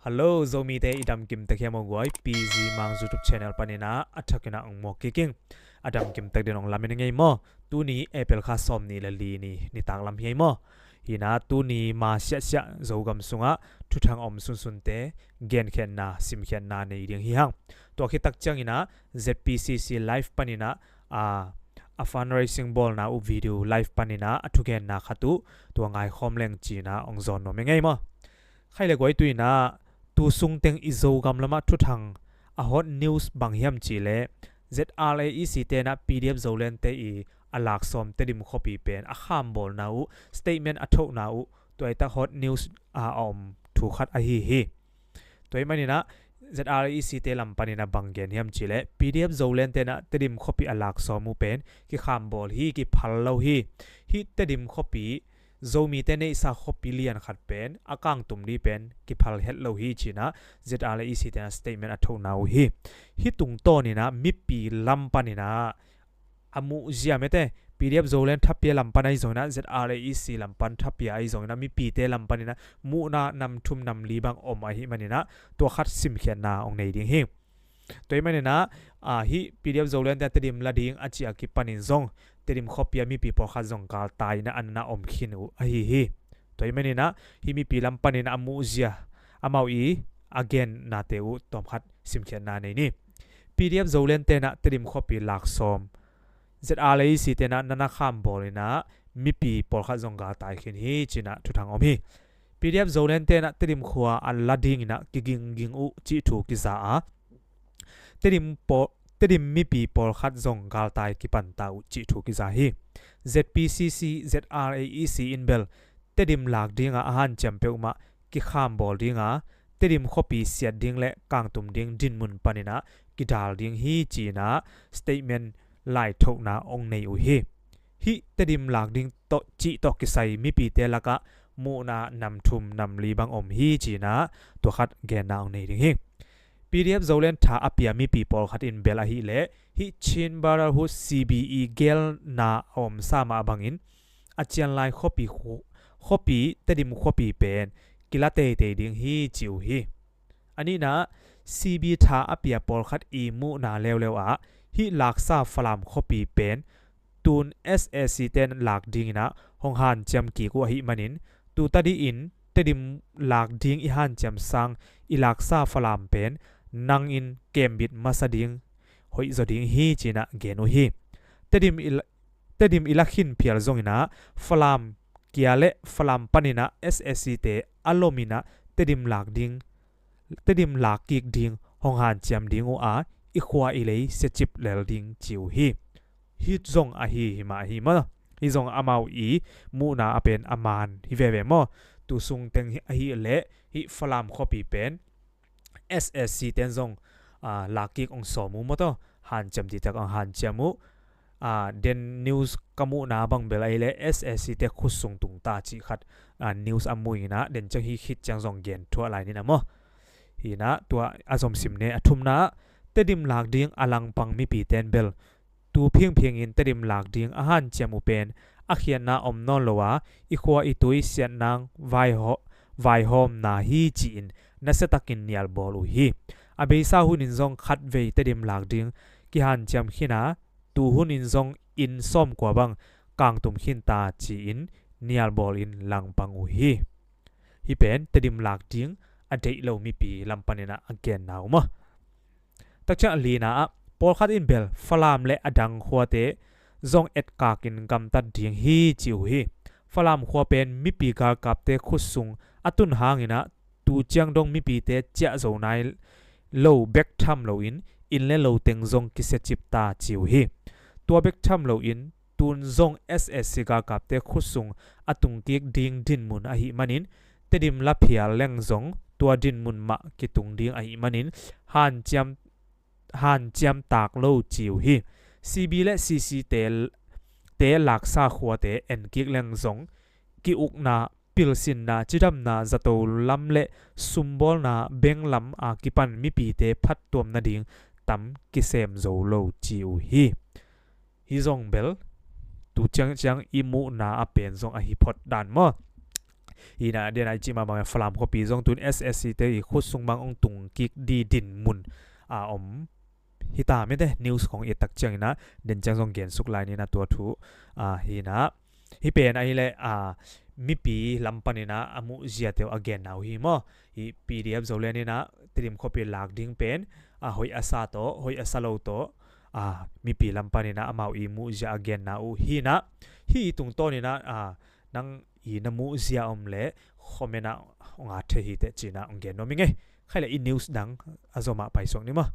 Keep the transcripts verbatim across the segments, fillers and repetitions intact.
Hello, Zomite i damkim tek hiam aw guai? P Z Mang YouTube channel panin ah a thakin ah ong muak kik ing. A damkim tek ding ong lamen ing ei maw? Tuni April kha sawm nih le li ni, nitak lam hi ei maw? Hi in ah tuni ma siahsiah Zogam sungah thuthang om sunsunte genkhiatna, simkhiatna nei ding hi hang. Tua khit tak ciangin ah Z P C C live panin ah a, a fundraising bawlna uh video live panin ah a thugenna khat uh tua ngaikhawm leng ci in ah ong zawn nuam ing ei maw? Khai le guai, tu in ah tu sungteng i Zogam lamah thuthang a hot news bang hiam cih leh Z R A E C te in ah P D F Zolandte i a laksawm Tedim khuapi pen a khambawlna uh, statement a thohna uh, tua i tak hot news a om thu khat ahi hi. Tua ahih manin ah Z R A E C te lam panin ah bang gen hiam cih leh P D F Zolandte in ah Tedim khuapi a laksawm uh pen kikhambawl hi, kiphal lo hi. Hih Tedim khuapi Zomite neihsa khuapi lian khat pen a kangtum ding pen kiphal het lo hi ci in ah Z R A E C te in ah statement a thohna uh hi. Hih tungtawnin ah mipi lam panin ah a muhzia mete, P D F Zoland thapi a lam pan ahi zongin ah Z R A E C lam pan thapi a ahi zongin ah mipite lam panin ah muhna nam thum nam li bang om ahih manin ah tua khat simkhiatna ong nei ding hi. Tua ahih manin ah, ah, hih P D F Zolandte Tedim la ding a cih a kipanin zong Tedim khuapi a mipi pawlkhat zong galtai in ah a na om khin uh ahi hi. Tua ahih manin ah hih mipi lam panin ah a muhzia, amau i a gennate uh tawmkhat simkhiatna nei ni. P D F Zolandte in ah Tedim khuapi laksawm, Z R A E C te in ah na na khambawl in ah mipi pawlkhat zong galtai khin hi ci in ah thuthang om hi. P D F Zolandte in ah Tedim khua a la dingin ah kigingging uh cih thu kiza a, Tedim paw-, Tedim mipi pawlkhat zong galtai kipanta uh cih thu kiza hi. Z P C C, Z R A E C in bel Tedim lak ding a a hanciam peuhmah kikhambawl ding a, Tedim khuapi siat ding le kangtum ding dinmun panin ah kidal ding hi ci in ah statement laithohna ong nei uh hi. Hih Tedim lak ding tawh cih tawh kisai mipite lakah muhna nam thum nam li bang om hi ci in ah tua khat genna ong nei ding hi. P D F Zoland tha a pia mipi pawlkhat in bel ahih leh hih Chin Brotherhood C B i gelna a omsa mah bangin a cianlai khuapi khu-, khuapi Tedim khuapi pen kila teitei ding hi ci uh hi. A nihna, C B tha a pia pawlkhat i muhna leuleu ah hih laksa Falam khuapi pen tun S A C ten lak dingin ah hong hanciam kik uh ahih manin, tu tadi in Tedim lak ding i hanciam sang i laksa Falam pen nang in kembit masa ding, hoih zaw ding hi ci in ah gen uh hi. Tedim i la-, Tedim i la khin phial zongin ah Falam kia le Falam panin ah S A C te a lomin ah Tedim lak ding, Tedim lak kik ding hong hanciam ding uh a, i khua i lei siacip lel ding ci uh hi. Hih zong ahi hi mah hi maw? Hih zong amau i muhna a pen a man hi veve maw? Tu sungteng hi, ahih leh hih Falam khuapi pen S A C ten zong, ah, lak kik ong sawm uh maw taw? Hanciam cih tak ong hanciam uh. Ah, den news ka muhna bang bel ahih leh S A C te khut sung tung ta cih khat, ah, news a mu in ah den ciang hih khit ciang zong gen thuah lai ni na maw? Hi in ah tua a zom sim ne. A thumna, Tedim lak ding a langpang mipi ten bel tu phingphing in Tedim lak ding a hanciam uh pen a khiatna om nawn lo a, i khua i tui siatna vaihawm, vaihawmna hi ci-in nasia takin nialbawl uh hi. A beisa hun in zong khatvei Tedim lak ding kihanciam khin a, tu hun in zong inn sawmkua bang kangtum khin ta ci-in nialbawl in langpang uh hi. Hih pen Tedim lak ding a deih lo mipi lam panin ah a genna uh maw? Takciang a lina ah, pawlkhat in bel Falam le a dang khuate zong etkak in gamtat ding hi ci uh hi. Falam khua pen mipi galkapte khut sung a tun hangin ah tu ciang dong mipite ciah zo nai lo bek tham loin inn le lo teng zong kisiacip ta ci uh hi. Tua bek tham loin tun zong S A C galkapte khut sung a tungkik ding dinmun ahih manin Tedim la phial leng zong tua dinmun mah kitung ding ahih manin hanciam, hanciam tak lo ci uh hi. C B le C C te, te laksa khuate enkik leng zong ki-ukna, pilsinna, cidamna, zato lam le sumbawlna benglam a kipan mipite phattuam nading tam kisem zo lo ci uh hi. Hi zong bel tu ciangciang i muhna a pen zong ahi phot dan maw? Hi na, den a i cih mahmah Falam khuapi zong tun S A C te i khut sung bang hong tung kik di din mun a om hi ta mete, news khong i tak ciangin a den ciang zong gen suk lai ni na tua thu a hi na. Hi pen ahileh a mipi lam panin a a muh ziate uh a genna uh hi maw? Hi P D F Zoland in a Tedim khuapi lak ding pen a hoih a sa tawh, hoih a sa lo tawh a mipi lam panin a amau i muh zia a genna uh hi na. Hi i tungtawnin a a nang i na muh zia om leh comment ah hong at thei hi teh ci-in a hong gen nuam ing ei. Khai leh i news dang a zom ah paisuak ni maw?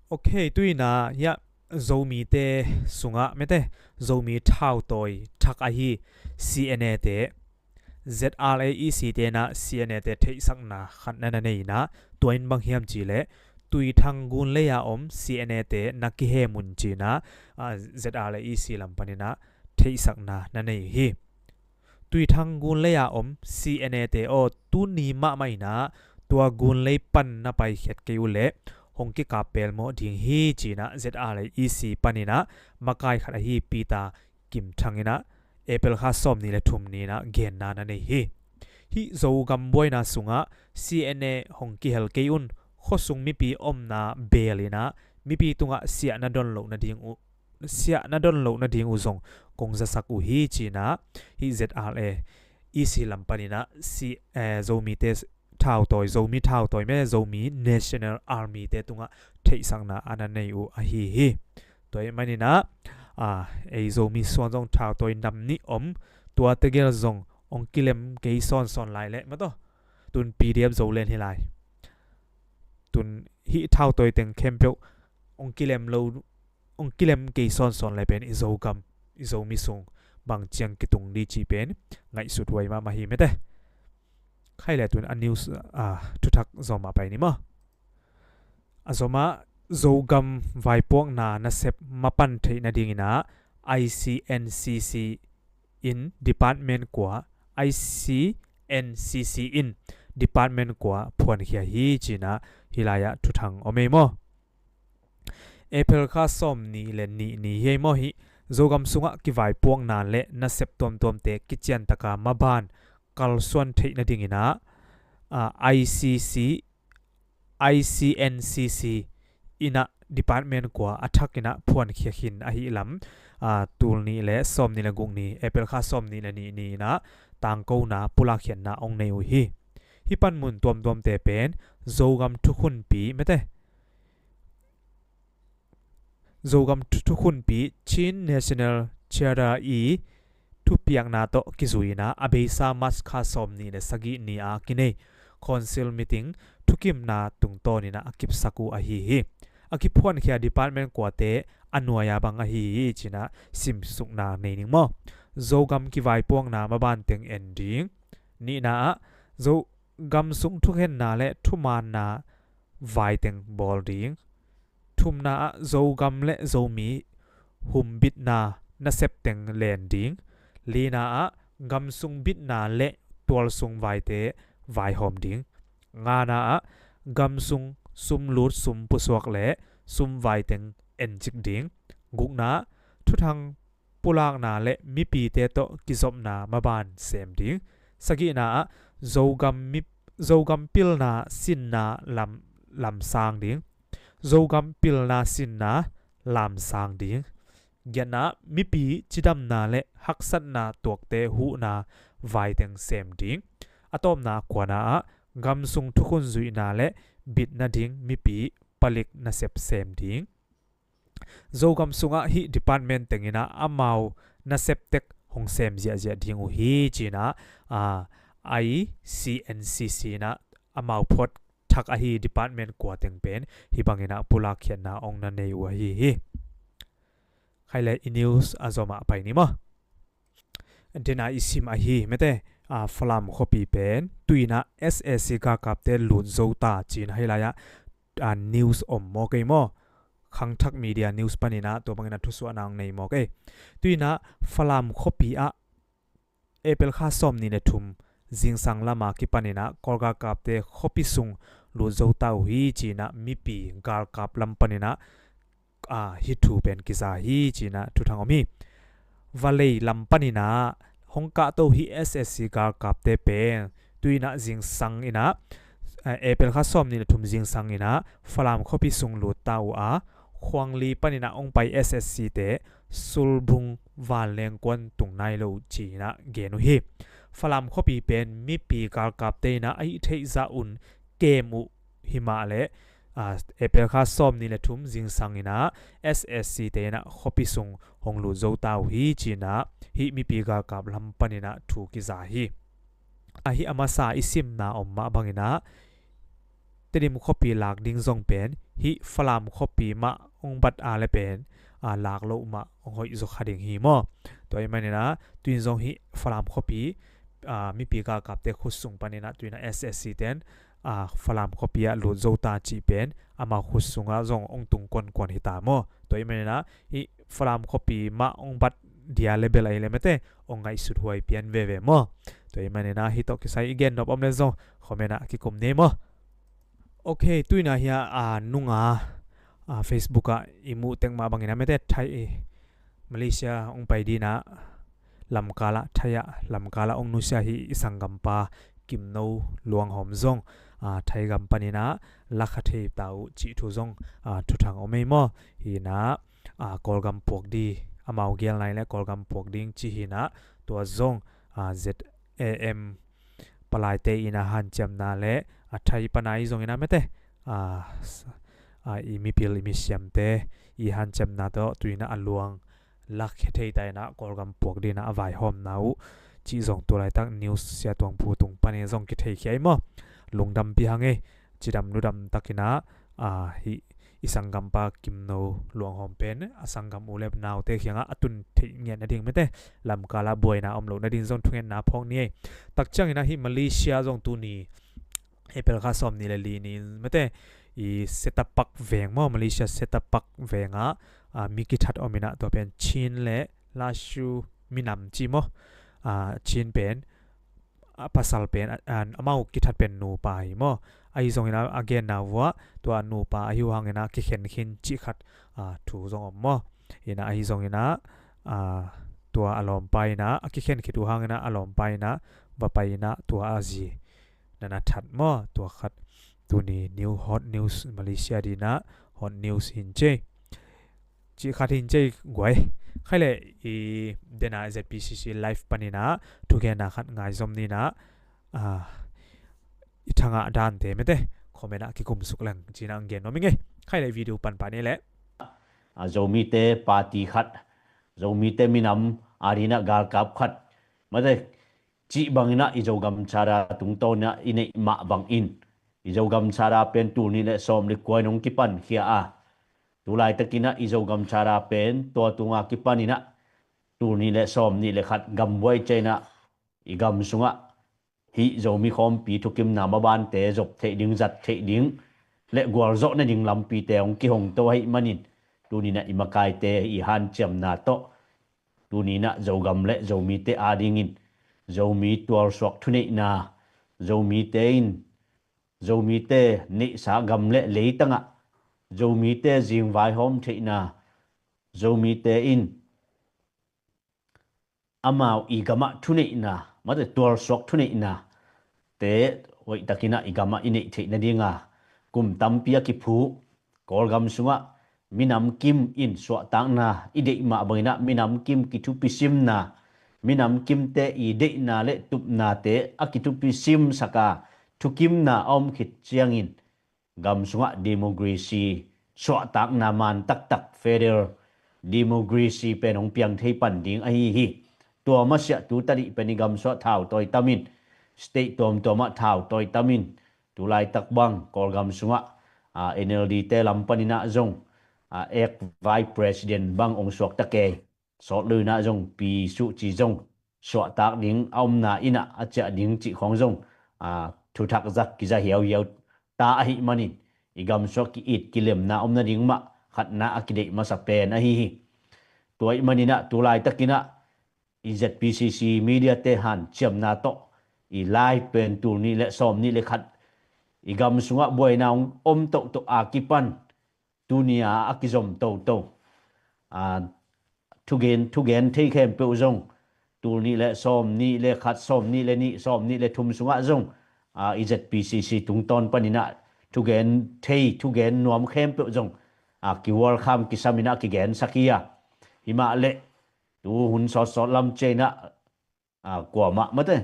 Ok, tu-in a hiah Zomite sungah mete, Zomi thautawi thak ahi C N A te, Z R A E C te in a C N A te theihsakna khat na na nei in a, tua in bang hiam cih leh Tuithang gun lei a om C N A te na kihem un ci-in a, a, Z R A E C lam panin a theihsakna na nei hi. Tuithang gun lei a om C N A te aw, tuni mahmah in a tua gun lei pan na paikhiat kei uh leh hong kikap pelmawh ding hi ci-in a Z R A E C panin a makai khat ahi Peter Kim Thang in a April kha sawmnih le thum ni-in a genna na nei hi. Hih Zogam buaina sungah C N A hong kihel kei un, khuasung mipi omna beel in a mipi tungah siah na don loh nading uh, siah na don loh nading uh zong kong zasak uh hi ci-in a, hih Z R A E C lam panin a si, eh, Zomite thautawi, Zomi thautawi mete, Zomi National Army te tungah theihsakna a na nei uh ahi hi. Tua ahih manin a, a, ei Zomi suan zong thautawi nam nih om, tua tegel zong hong kilem kei sawnsawn lai leh mete, tun P D F Zoland hi lai. Tun hih thautawi teng khempeuh hong kilem lo, hong kilem kei sawnsawn lai pen i Zogam, i Zomi sung bang ciang kitung di cih pen ngaihsut huai mahmah hi mete. Khai leh tun a news, a, thuthak zom ah pai ni maw? A zom ah Zogam vaipuakna nasep mapan theih nadingin a I C N C C in department kua, I C N C C in department kua phuankhia hi ci-in a hih lai-ah thuthang om ei maw? April kha sawmnih le nih ni hi ei maw? Hih Zogam sungah kivaipuakna le nasep tuamtuamte kiciantaka maban kalsuan theih nadingin a, a, I C C, I C N C C in a department kua a thak in a phuankhia khin ahih lam, a, tul nih le sawmnih le guk ni, April kha sawmnih le nih ni-in a tangkona pulakkhiatna hong nei uh hi. Hih panmun tuamtuamte pen Zogam thukhunpi mete, Zogam thu-, thukhunpi Chin National Charter i thupiakna tawh kizui in a, a beisa March kha sawmnih le sagih ni a kinei Council meeting thukimna tungtawnin a kipsak uh ahi hi. A kiphuankhia department kuate a nuai-a bang ahi hi ci-in a simsukna nei ning maw? Zogam kivaipuakna maban teng en ding. Nihna ah Zogam sung thukhenna le thumaanna vai teng bawl ding. Thumna ah Zogam le Zomi humbitna nasep teng len ding. Lina ah gamsung bitna le tualsung vaite vaihawm ding. Ngana ah gamsung sumlut sum pusuak le sum vai teng encik ding. Gukna ah thuthang pulakna le mipite tawh kizopna maban sem ding. Sagihna ah Zogam mi, Zogam pilna sinna lam, lamsang ding. Zogam pilna sinna lamsang ding. Giatna ah mipi cidamna le haksatna tuakte huhna vai teng sem ding. A tawpna kuana ah gamsung thukhun zuihna le bitna ding mipi palik nasep sem ding. Zogam sungah hih department tengin ah amau nasep tek hong sem ziahziah ding uh hi ci-in ah, ah, I C N C C in ah amau phuat thak ahi department kua teng pen hih bangin ah pulakkhiatna hong na nei uh ahi hi. Khai le i news a zom ah pai ni maw? Dena i sim ahi mete, a, Falam khuapi pen tu-in ah S A C galkapte lut zo ta ci-in hih lai-ah, a, news om maw kei maw? Khangthak Media News panin ah tua bangin ah thusuahna hong nei maw kei. Tu-in ah Falam khuapi ah April kha sawmnih le thum zingsang lama kipanin ah Kawl galkapte khuapi sung lut zo ta uh hi ci-in ah mipi galkap lam panin ah, a, hih thu pen kiza hi ci-in ah thuthang om hi. Vawlei lam panin ah hong kahto hih S S C galkapte pen tuinah zingsang inah, eh, April kha sawm nih le thum zingsang inah Falam khuapi sung lut ta uh a, Khuangli paninah hong pai S S C te sulbung vanleng kuan tung nai lo ci-inah gen uh hi. Falam khuapi pen mipi galkapte inah a hih theih zah un kem uh himah le, ah, April kha sawm nih le thum zingsang inah S S C te inah khuapi sung hong lut zo ta uh hi ci-inah hih mipi galkap lam paninah thu kiza hi. Ahi a masa i simna om mah banginah Tedim khuapi lak ding zong pen hih Falam khuapi mah hong bat a le pen, ah, lak loh mah hong hoih zaw kha ding hi maw? Tua ahih maninah tuin zong hih Falam khuapi, ah, mipi galkapte khut sung paninah tuinah S S C ten, ah, Falam khuapi ah lut zo ta cih pen amau khut sungah zong hong tung kuankuan hi ta maw? Tua ahih maninah hih Falam khuapi mah hong bat dia le bel ahi le mete hong ngaihsut huai pian veve maw? Tua ahih maninah hih tawh kisai i gen nop om le zong comment ah kikum ni maw? Ok, tuinah hiah, ah, nunga, ah, Facebook ah i muh tek mah bangin a mete Thai, Malaysia hong pai dinah lamkalah Thai ah lamkalah hong nusia hi i sanggampa Kimno Luanghawm zong, ah, Thai gam paninah lakha thei ta uh cih thu zong, ah, thuthang om ei maw? Hinah, ah, Kawlgam puak di, amau gel nai le Kawlgam puak ding ci hinah tua zong, ah, Z A M palaite inah hanciamna le a Thai pana i zong inah mete, ah, s-, ah, i mipil i misiamte i hanciamna tawh tuinah a luang lakkhia thei ta inah Kawlgam puak dinah a vaihawmna uh cih zong tu laitak news Sia Tuang Phu tung panin zong kitheikhia i maw? Lungdampi hang ei, cidam nudam takinah, ah, hih i sanggampa Kimno Luanghawm pen a sanggam u le naute kiangah a tun theih ngiat nading mete lamkalah buaina om loh nading zong thungetna phawk ni ei. Tak cianginah hih Malaysia zong tuni April kha sawm nih le li ni mete i Setup Park veng maw, Malaysia Setup Park vengah, ah, mi kithat om inah tua pen Chin le Lashu minam ci maw? Ah, Chin pen, ah, pasal pen, ah, ah, amau kithat pen nupa hi maw? Ahi zongin a, a genna vuah tua nupa ahi uh hanginah kikhen khin cih khat, ah, thu zong om maw? Inah ahi zonginah, ah, tua a lawmpa inah a kikhen khit uh hanginah a lawmpa inah va pai inah tua a zi nana that maw? Tua khat tuni new hot news Malaysia dinah hot news hin cei. Cih khat hin cei guai. Khaile i dena Z P C C live paninah thugenna khat ngaizom ninah, ah, i thangah dante mete comment ah kikum suk leng cinah ang gen nuam i ngei. Khaile video panpah ni leh, ah, Zomite party khat, Zomite minam a dinah galkap khat mate cih banginah i Zogam charter tungtawn inah i neih mah bangin i Zogam charter pen tul nih le sawm le kua in hong kipankhia a, tu laitakinah i Zogam charter pen tua tunga kipaninah tul nih le sawm nih le khat gambuai ciah inah i gam sungah hih Zomi khawmpi thukimna mabante zop theih ding, zat theih ding le gualzawh nading lampite hong kihongto ahih manin tuninah i makaite i hanciamna tawh tuninah Zogam le Zomite adingin Zomi tualsuak thuneihna, Zomite in Zomite neihsa gam le leitangah Zomite zingvaihawm theihna, Zomite in amau i gamah thuneihna mate tualsuak thuneihna te hoihtakinah i gamah i neih theih nadinga kum tampi a kiphu Kawlgam sungah minam kim in suahtakna i deih mah banginah minam kim kithupisimna, minam kimte i deihna le tupnate a kithupisimsaka thukimna a om khit ciangin gam sungah democracy suahtakna man taktak federal democracy pen hong piang thei pan ding ahi hi. Tua masiah tu tadih pen i gam sungah thau tawi tamin state tuamtuamah thau tawi tamin tu laitak bang Kawlgam sungah, ah, N L D te lam paninah zong, ah, ex vice president bang hong suakta kei. Sawt luinah zong pi suh ci zong suahtak ding a omna inah a ciah ding cih khawng zong, ah, thuthak zak kiza hiauhiau ta ahih manin i gam sungah ki-it kilemna om nading mah khatna a kideih masa pen ahi hi. Tua ahih maninah tu laitakinah i Z P C C media te hanciamna tawh i live pen tul nih le sawm nih le khat i gam sungah buaina hong om tohtoh a kipan tunia a kizom toto, a, thugen, thugen thei khempeuh zong tul nih le sawm nih le khat, sawm nih le nih, sawm nih le thum sungah zong, a, i Z P C C tungtawn paninah thugen thei, thugen nuam khempeuh zong, a, kiwalkham kisaminah kigensak hi a. Himah le tu hun sawtsawt lam ciainah, a, kuamah mate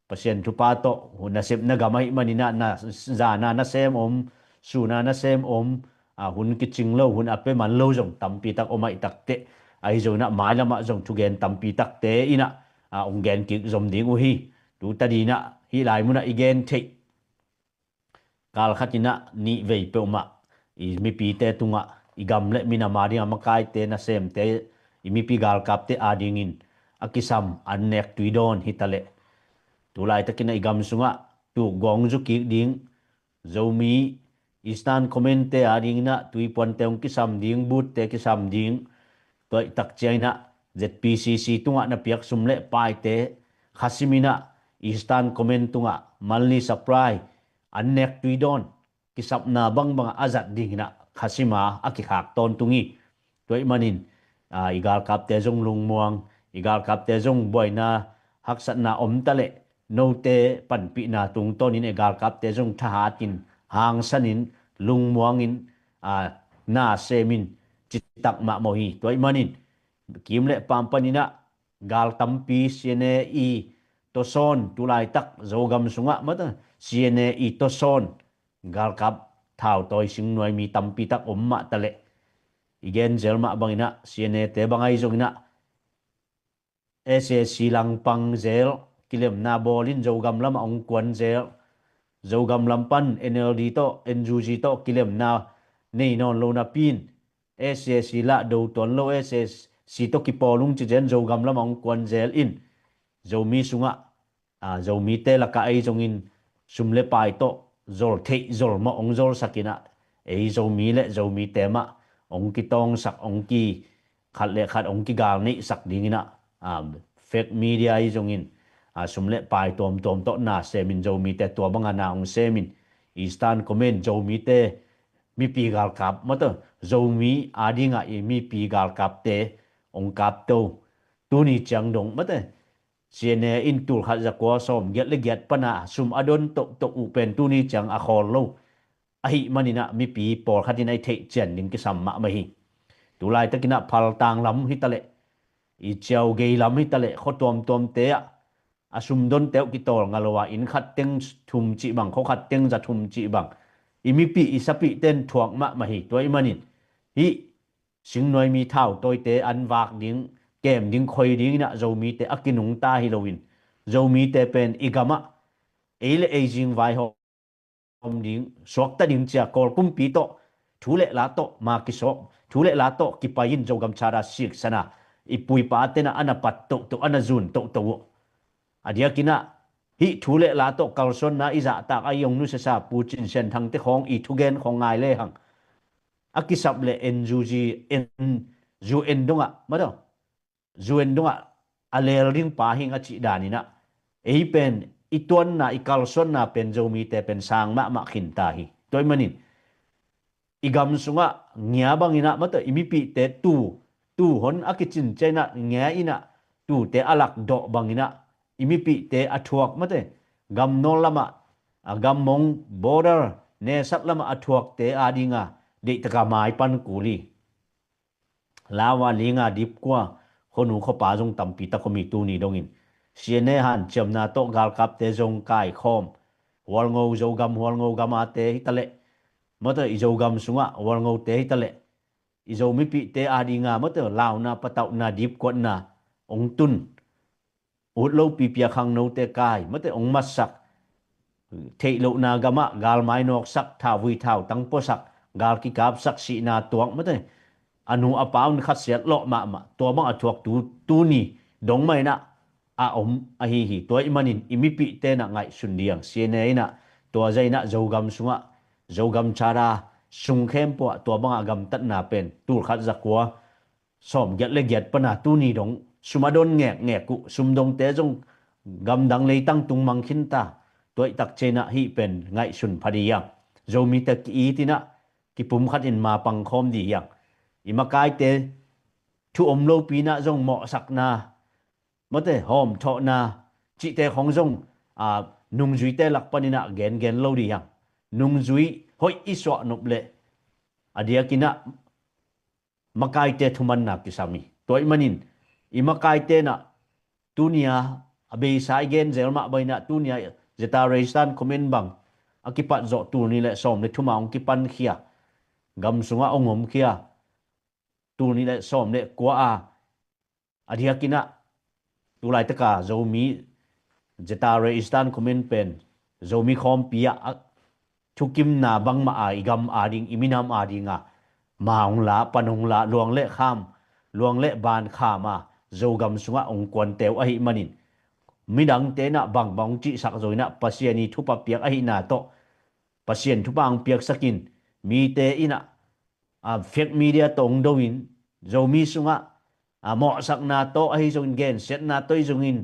Pasian thupha tawh hun nasepna gam ahih maninah na, zana nasem om, suna nasem om, a, hun kicing lo, hun a pia man lo zong tampi tak om ahih takteh, ahi zonginah mailamah zong thugen tampi takte inah, a, ong gen kik zom ding uh hi. Tuta dinah hih lai munah i gen theih kal khatinah nih vei peuhmah i mipite tungah, i gam le minam a dingah makaite, nasemte, i mipi galkapte a dingin a kisam an nek tui dawn hitaleh, tulaitakinah i gam sungah tuk gawng zu kik ding, Zomi Eastern Command-te a dinginah tuipuante hong kisam ding, butte kisam ding, tuaih takcianginah Z P C C tungah na piak sum le paite khasiminah Eastern Command tungah monthly supply an nek tui dawn kisapna bangbangah a zat dinginah khasima a kikhak tawntung hi. Tuaih manin, a, i galkapte zong lungmuang, i galkapte zong buaina haksatna om taleh, note panpihna tungtawnin i galkapte zong thahatin, hangsanin, lungmuangin, a, nasemin citak mahmah hi. Tuaih manin kim le pam paninah gal tampi, C N A i tawsawn, tulaitak Zogam sungah mata C N A i tawsawn galkap thautawi singnuai mi tampi tak om mah taleh, i gen zel mah banginah C N A te bang ahi zonginah S A C langpang zel, kilemna bawlin Zogam lamah ong kuan zel. Zogam lam pan N L D tawh, N U G tawh kilemna nei nawn lo napi-in S A C lah do tuan lo, S A C tawh kipawl ung ci zen Zogam lamah ong kuan zel in, Zomi sungah, a, Zomite lakah ei zongin sum le pai tawh zol theih zol mah ong zolsakinah, ei Zomi le Zomite mah ong kitawngsak, ong ki khat le khat ong kigal neihsak dinginah, a, fake media ei zongin, a, sum le pai tuamtuam tawh na semin Zomite tua banga na ong semin, Eastern Command Zomite mipi galkap mata, Zomi a dingah i mipi galkapte ong kapto. Tuni ciang dong mata C N A in tul khat za kua sawm giat le giat pana sum a don tohtoh uh pen tuni ciang a khawl lo ahih maninah mipi pawlkhat in a i theih cian ding kisam mahmah hi. Tulaitakinah Phaltang lam hitaleh, i Ciau gei lam hitaleh, khua tuamtuamte ah a sum donte uh kitawl nga lo a, inn khat teng thum cih bang, khua khat teng za thum cih bang i mipih i sapihte in thuak mahmah hi. Tuaih manin hih singnuai mi thautawite an vak ding, kem ding, khoi dinginah Zomite a kinungta hi loin, Zomite pen i gamah ei le ei zing vaihawm ding, suakta ding cia Kawl kumpi tawh thu le la tawh ma kisawk, thu le la tawh kipai-in Zogam Charter siksana i puipa tenah a na pat tohtoh, a na zun tohtoh uh. A diakinah hih thu le la tawh kalsuanna i zahtak a i ong nusiasa Pu Cin Sian Thangte khawng i thugen khawng ngai lehang, a kisap le N U G, N U N dongah madaw, U N dongah a leel ding pa hing a cih daninah, ei pen i tuanna, i kalsuanna pen Zomite pen sang mahmah khinta hi. Tuaih manin i gam sungah ngia banginah mate i mipihte tu, tu hon a kicin ciainah ngia inah tute a lakdawh banginah i mipihte a thuak mate gam nawl lamah, a gam mong border nesat lamah a thuakte a dinga deihtaka maipan kul hi. Lawa linga dipkua khuanu khuapa zong tampi tak om hi tuni dongin. C N A hanciamna tawh galkapte zong kaikhawm, Hualngo, Zogam Hualngo gamate hitaleh, mata i Zogam sungah Hualngote hitaleh, i Zo mipihte a dinga mata launa patauhna dipkuatna ong tun, ut lopi pia khangnote kai mate ong matsak, theih lohna gamah galmai nawksak, thauvui thautang puasak, gal kikapsak, sihna tuak mate a nu a pa un khatsiat lawh mahmah, tua bang a thuak tu, tuni dong mah inah a om ahi hi. Tuaih manin i mipihte inah ngaihsun diang, C N A inah tua zah inah Zogam sungah, Zogam Charter sung khempeuh ah tua bangah gamtatna pen tul khat za kua sawm giat le giat pana tuni dong sum a don ngekngek uh, sum dongte zong gamdang leitang tung mang khinta. Tuaih tak ciainah hih pen ngaihsun pha di hiang. Zomite ki-it inah kipum khatin ma pangkhawm di hiang. I makaite thu om lopi inah zong mawhsakna mate hawm thawhna cihte khong zong a, nungzuite lak paninah gengen lo dih hang. Nungzui hoih i suah nop leh a diakinah makaite thumanna kisam hi. Tua ih manin i makaite nah tunia a beisa i gen zel mah bainah tunia zeta reistan comment bang a kipat zawh tul nih le sawm le thuma hong kipankhia, gam sungah hong omkhia, tul nih le sawm le kua a a diakinah tulaitaka Zomi zeta reistan comment pen Zomi khawmpi ah a thukimna bangmah a i gam ading i minam adinga ma hong la, pan hong la, luang le kham, luang le ban kham a Zogam sungah hong kuante uh ahih manin midangte nah bangbang hong cihsak zo inah Pasian i thupha piak ahihna tawh Pasian thupha hong piaksakin mite inah a fake media tawh hong do in Zomi sungah a mawhsakna tawh ahi zongin gensiatna tawh ahi zongin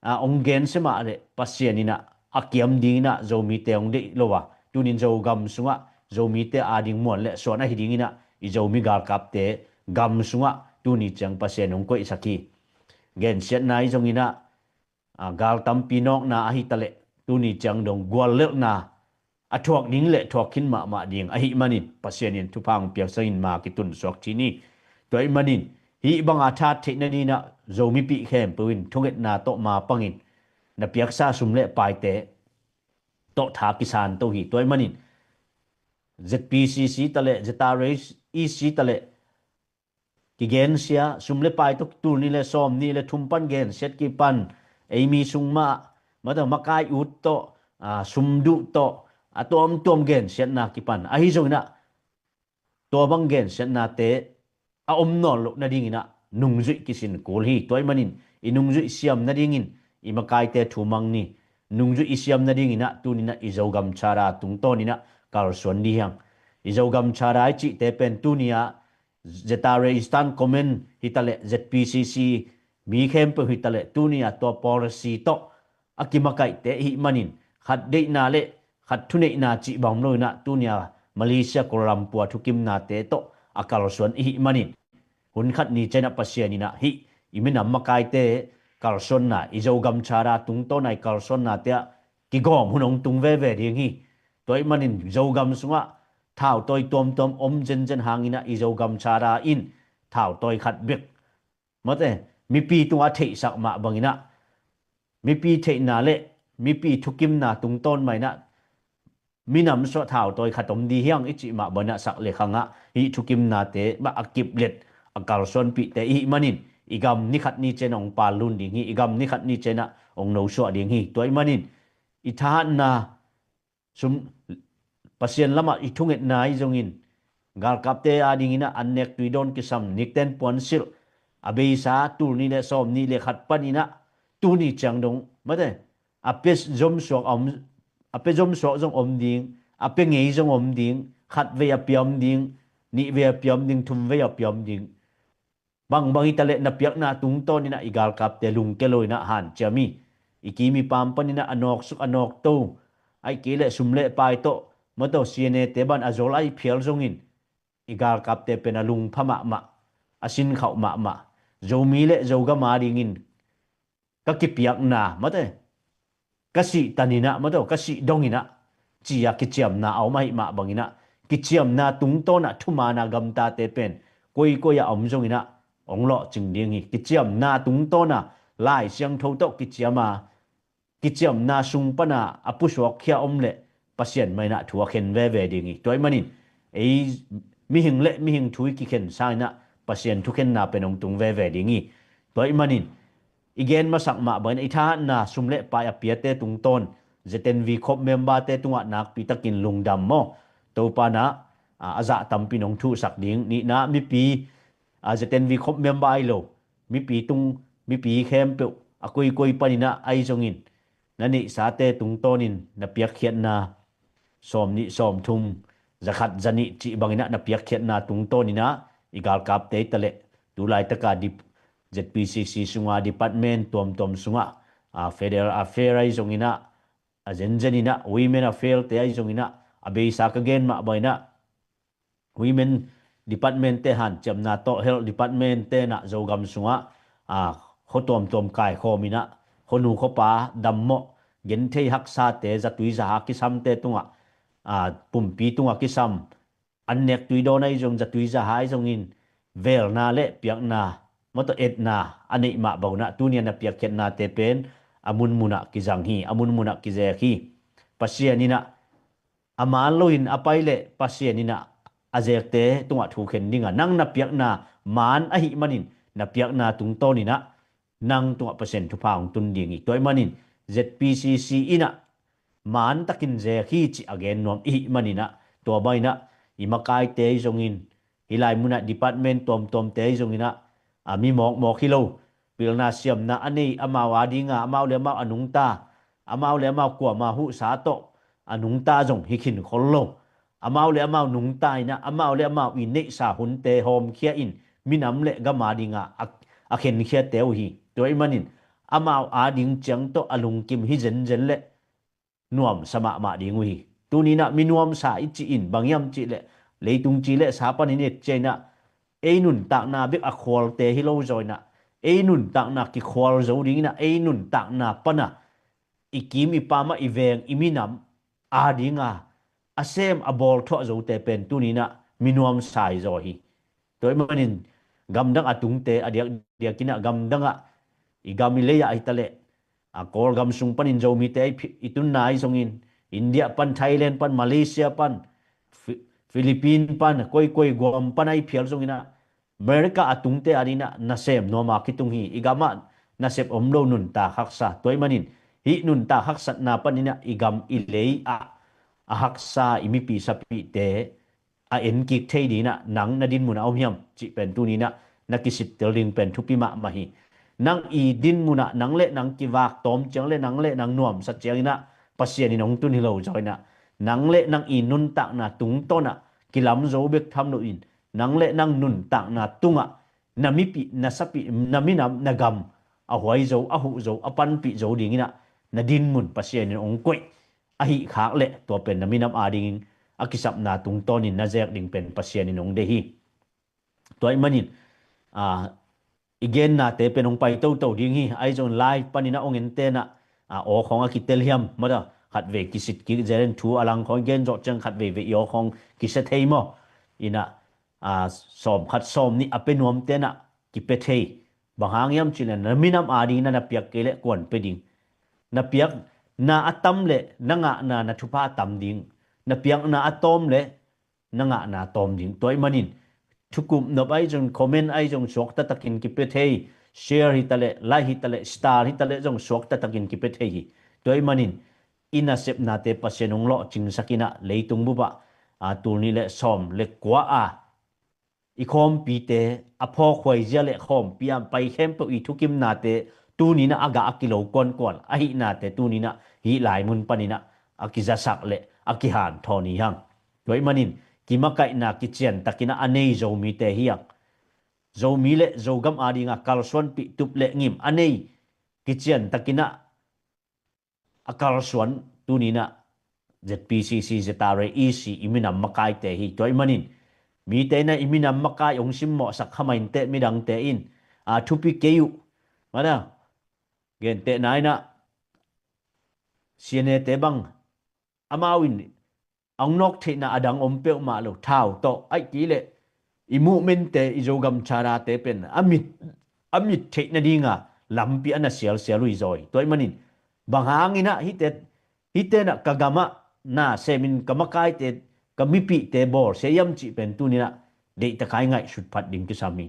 a hong gensia mah leh Pasian inah a kiam dinginah Zomite hong deih lo a tunin Zogam sungah Zomite ading muan le suan ahi dinginah i Zomi galkapte gam sungah tuni ciang Pasian hong koihsak hi. Gensiatna ahi zonginah a, gal tampi nawkna ahi taleh tuni ciang dong guallelhna a thuak ding le thuak khin mahmah ding ahih manin Pasian in thupha hong piaksakin ma kitunsuak cih ni. Tua ih manin hih banga that theih nadinah Zomipih khempeuh in thungetna tawh ma pangin na piaksa sum le paite tawh tha kisan to hi. Tua ih manin Z P C C taleh Z R E C taleh kigensia sum le pai tawh tul nih le sawm nih le thum pan gensiat kipan eimi sung mah mata makai ut tawh a, sum duh tawh a tuamtuam gensiatna kipan ahi zonginah tua bang gensiatnate a om nawn loh nadinginah nungzuih kisin kul hi. Tua ih manin i nungzuih siam nadingin i makaite thumang ni. Nungzuih i siam nadinginah tuninah i Zogam chara tungtawninah kalsuan dih hiang. I Zogam chara i cihte pen tunia Z R A Eastern Command hitaleh Z P C C mi khempeuh hitaleh tunia tua policy tawh a kimakaihte ihih manin khat deihna le khat thuneihna cih bang loinah tunia Malaysia Kuala Lumpur thukimnate tawh a kalsuan ihih manin hun khat ni cianah Pasian inah hih i minam makaite kalsuanna i Zogam chara tungtawna i kalsuannate ah kigawm hun hong tung veve ding hi. Tua ih manin Zogam sungah thautawi tuamtuam om zenzen hanginah i Zogam chara in thautawi khat bek mate mipi tungah theihsak mah banginah mipi theihna le mipi thukimna tungtawn mah inah minam suah thautawi khat om dih hiang i cih mah banginah sak le khangah hih thukimnate mah a kiplet a kalsuanpihte ihih manin i gam ni khat ni cian hong pallun ding hi. I gam ni khat ni cianah hong nosuah ding hi. Tua ih manin i thahatna sum Pasian lamah i thungetna ahi zongin galkapte adinginah an nek tui dawn kisam nikten puansilh a beisa tul nih le sawm nih le khat paninah tuni ciang dong mate a pe zomsuak a om a pe zomsuak zong om ding a pe ngei zong om ding khat vei a piam ding nih vei a piam ding thum vei a piam ding bangbang hitaleh na piakna tungtawninah i galkapte lungke loinah hanciam hi. I kim i paam paninah a nawksuk a nawkto aih kei leh sum le pai tawh mawtaw C N A te ban a zol aih phial zongin i galkapte pen a lungpha mahmah a sinkhauh mahmah Zomi le Zogam adingin ka kipiakna mate ka sih taninah mawtaw ka sih donginah ci-a kiciamna a om ahih mah banginah kiciamna tungtawnah thumana gamtate pen koikoi a om zonginah hong lawhcing ding hi. Kiciamna tungtawna Lai Siangtho tawh kiciama kiciamna sung pana a pusuakkhia om le Pasian mainah thu a khen veve ding hi. Tua ih manin ei mihing le mihing thu i kikhen sanginah Pasian thukhenna pen hong tung veve ding hi. Tua ih manin i gen masak mah banginah i thahatna sum le pai a piate tungtawn Z N V khop memberte tungah nakpitakin lungdam maw Topanah a zah tampin hong thuhsak ding nihna mipi a Z N V khop member ahi lo mipi tung mipi khempeuh a koikoi paninah ahi zongin na neihsate tungtawnin na piakkhiatna sawm nih sawm thum zakhat zanih cih banginah na piakkhiatna tungtawninah i galkapte hitaleh tulaitaka Z P C C sunga department tuamtuam sungah a federal affair ahi zonginah a zenzeninah women affair te ahi zonginah a beisa ka gen mah banginah women department te hanciamna tawh health department tenah Zogam sungah a khuatuamtuam kaikhawm inah, khuanu khuapa dammawh, genthei haksate, zatui zaha kisamte tungah, aa, pumpi tungah kisam, an nek tui dawn ahi zong, zatui zaha ahi zongin, velna le piakna, mawtaw etna a neih mah bangunah, tuni a na piakkhiatnate pen a munmunah kizang hi, a munmunah kizek hi. Pasian inah a maan loin a pai leh Pasian inah a zekte tungah thu khen dinga, nang na piakna maan ahih manin, na piakna tungtawninah nang tungah Pasian thupha hong tun ding hi. Tua ahih manin Z P C C inah maan takin zek hi cih a gen nuam ihih maninah, tua bang inah i makaite ahi zongin, hih lai munah department tuamtuamte ahi zonginah, a mi mawkmawk hi lo, pilna siamna a nei, amau a dinga, amau le amau a nungta, amau le amau kuama huhsa tawh a nungta zong hi khin khol lo. Amau le amau nungta inah, amau le amau i neihsa hunte hawmkhia in, minam le gam a dinga a, a khenkhiate uh hi. Tua ahih manin, amau a ding ciang tawh a lungkim hi zenzen le nuamsa mahmah ding uh hi. Tuninah mi nuamsa i cih in bang hiam cihleh, leitung ci le sa panin et ciainah, ei nuntakna bek a khualte hi lo zaw inah, ei nuntakna kikhual zo dinginah, ei nuntakna pana i kim i pamah i veng i minam a dinga a sem a bawlthuah zote pen tuninah mi nuamsa hi zaw hi. Tua ahih manin gamdang a tungte a diakdiakinah gamdangah, i gam i lei-ah hitaleh, a Kawlgam sung panin Zomite i tunna ahi zongin, India pan, Thailand pan, Malaysia pan, Philippine pan, koikoi Guam pan ahi phial zonginah, America a tungte a dinah nasem nuama kitung hi. I gamah nasep om lo, nuntak haksa. Tua ahih manin hih nuntak haksatna paninah i gam i lei-ah a haksa i mipi sapite a enkik thei dinah nang na dinmunah om hiam cih pen tuninah na kisittel ding pen thupi mahmah hi. Nang i dinmunah nang le nang kivak tawm ciang le nang le nang nuamsa cianginah Pasian in hong tun hi lo zaw inah, nang le nang i nuntakna tungtawnah kilam zo bek tham loin, nang le nang nuntakna tungah na mipi, na sapi, na minam, na gam a huai zo, a huh zo, a panpih zo dinginah na dinmun Pasian in hong koih ahih khak leh, tua pen na minam a dingin a kisapna tungtawnin na zek ding pen Pasian in hong deih hi. Tua ahih manin, a, i gennate pen hong pai toto ding hi. Ahi zong lai paninah hong entenah, a, aw khawng a kitel hiam, mawtaw khatvei kisit kik zelen, thu a lang khawng i gen zawh ciang khatveivei i aw khawng kisia thei maw? Inah, a, sawm khat sawm nih a pia nuamtenah kipia thei. Bang hang hiam cihleh, na minam a dingin na piak kei leh kuan pia ding? Na piakna a tam leh na ngahna, na thupha a tam ding. Na piakna a tawm leh na ngahna a tawm ding. Tua ahih manin thukum nop ahi zong, comment ahi zong suak taktakin kipia thei, share hitaleh, like hitaleh, star hitaleh zong suak taktakin kipia thei hi. Tua ahih manin i nasepnate Pasian hong lawhcingsak inah, leitung bupah, a, tul nih le sawm le kua a i khawmpite a phawkhuai zia le khawmpi a pai khempeuh i thukimnate tuninah a gah a kilo kuankuan ahihnate tuninah hih lai mun paninah a kizasak le a kihanthawn hi hang. Tua ahih manin kimakaihna kiciantakinah a nei Zomite hi hang. Zomi le Zogam a dinga kalsuanpih tup le ngim a nei kiciantakinah a kalsuan tuninah Z P C C, Z R A, E C i minam makaite hi. Tua ahih manin mite inah i minam makai hong simmawhsak kha mah inteh, midangte in, a, thupi kei uh. Mana gentehna inah C N A te bang, amau in a hong nawk theihna a dang om peuhmah lo, thau tawh, ahih kei leh i movement-te, i Zogam Charter-te pen a mit, a mit theih nadinga lampi a na sialsial uh hi zaw hi. Tua ahih manin bang hanginah hihte, hihte inah ka gamah na semin ka makaite, ka mipihte bawlsia hiam cih pen tuninah deihtakai ngaihsut phat ding kisam hi.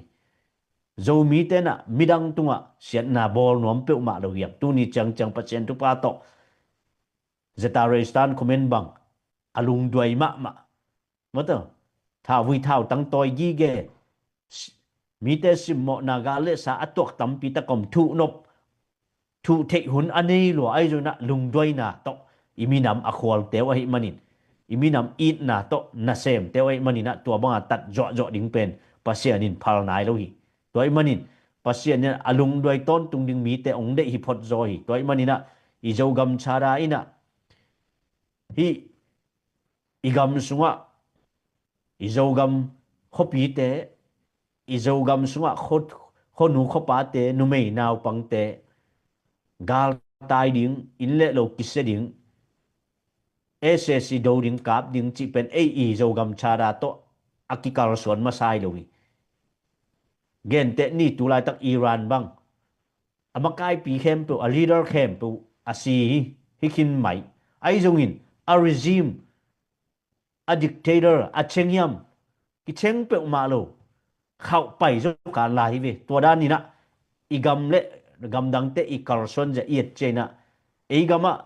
Zomite inah midang tungah siatna bawl nuam peuhmah lo hiam? Tuni ciangciang Pasian thupha tawh Z R A stand comment bang a lungduai mahmah. Mawtaw, thauvui thautang tawi gige, mite simmawhna gal le sa a tuak tampi tak om, thuhnop, thuhtheih hun a nei lua ahi zonginah lungduaina tawh i minam a khualte uh ahih manin, i minam itna tawh nasemte uh ahih maninah tua banga tat zuahzuah ding pen Pasian in phal nai lo hi. Tua ahih manin Pasian in a lungduai tawntung ding mite hong deih hi phot zaw hi. Tua ahih maninah i Zogam Charter inah hih i gam sungah, i Zogam khuapite, i Zogam sungah khua, khuanu khuapate, numei naupangte galtai ding, inn le lo kisia ding, S A C do ding, kap ding cih pen ei i Zogam charter tawh a kikalsuan masa hi lo hi. Genteh ni, tulaitak Iran bang a makaipi khempeuh, a leader khempeuh a si hi, hi khin mai. Ahi zongin a regime, a dictator, a cheng hiam, kicheng peuhmah lo, khauh pai zo kan lai hi ve. Tua dan inah i gam le gamdangte i kalsuan zia i et ciah inah, ei gamah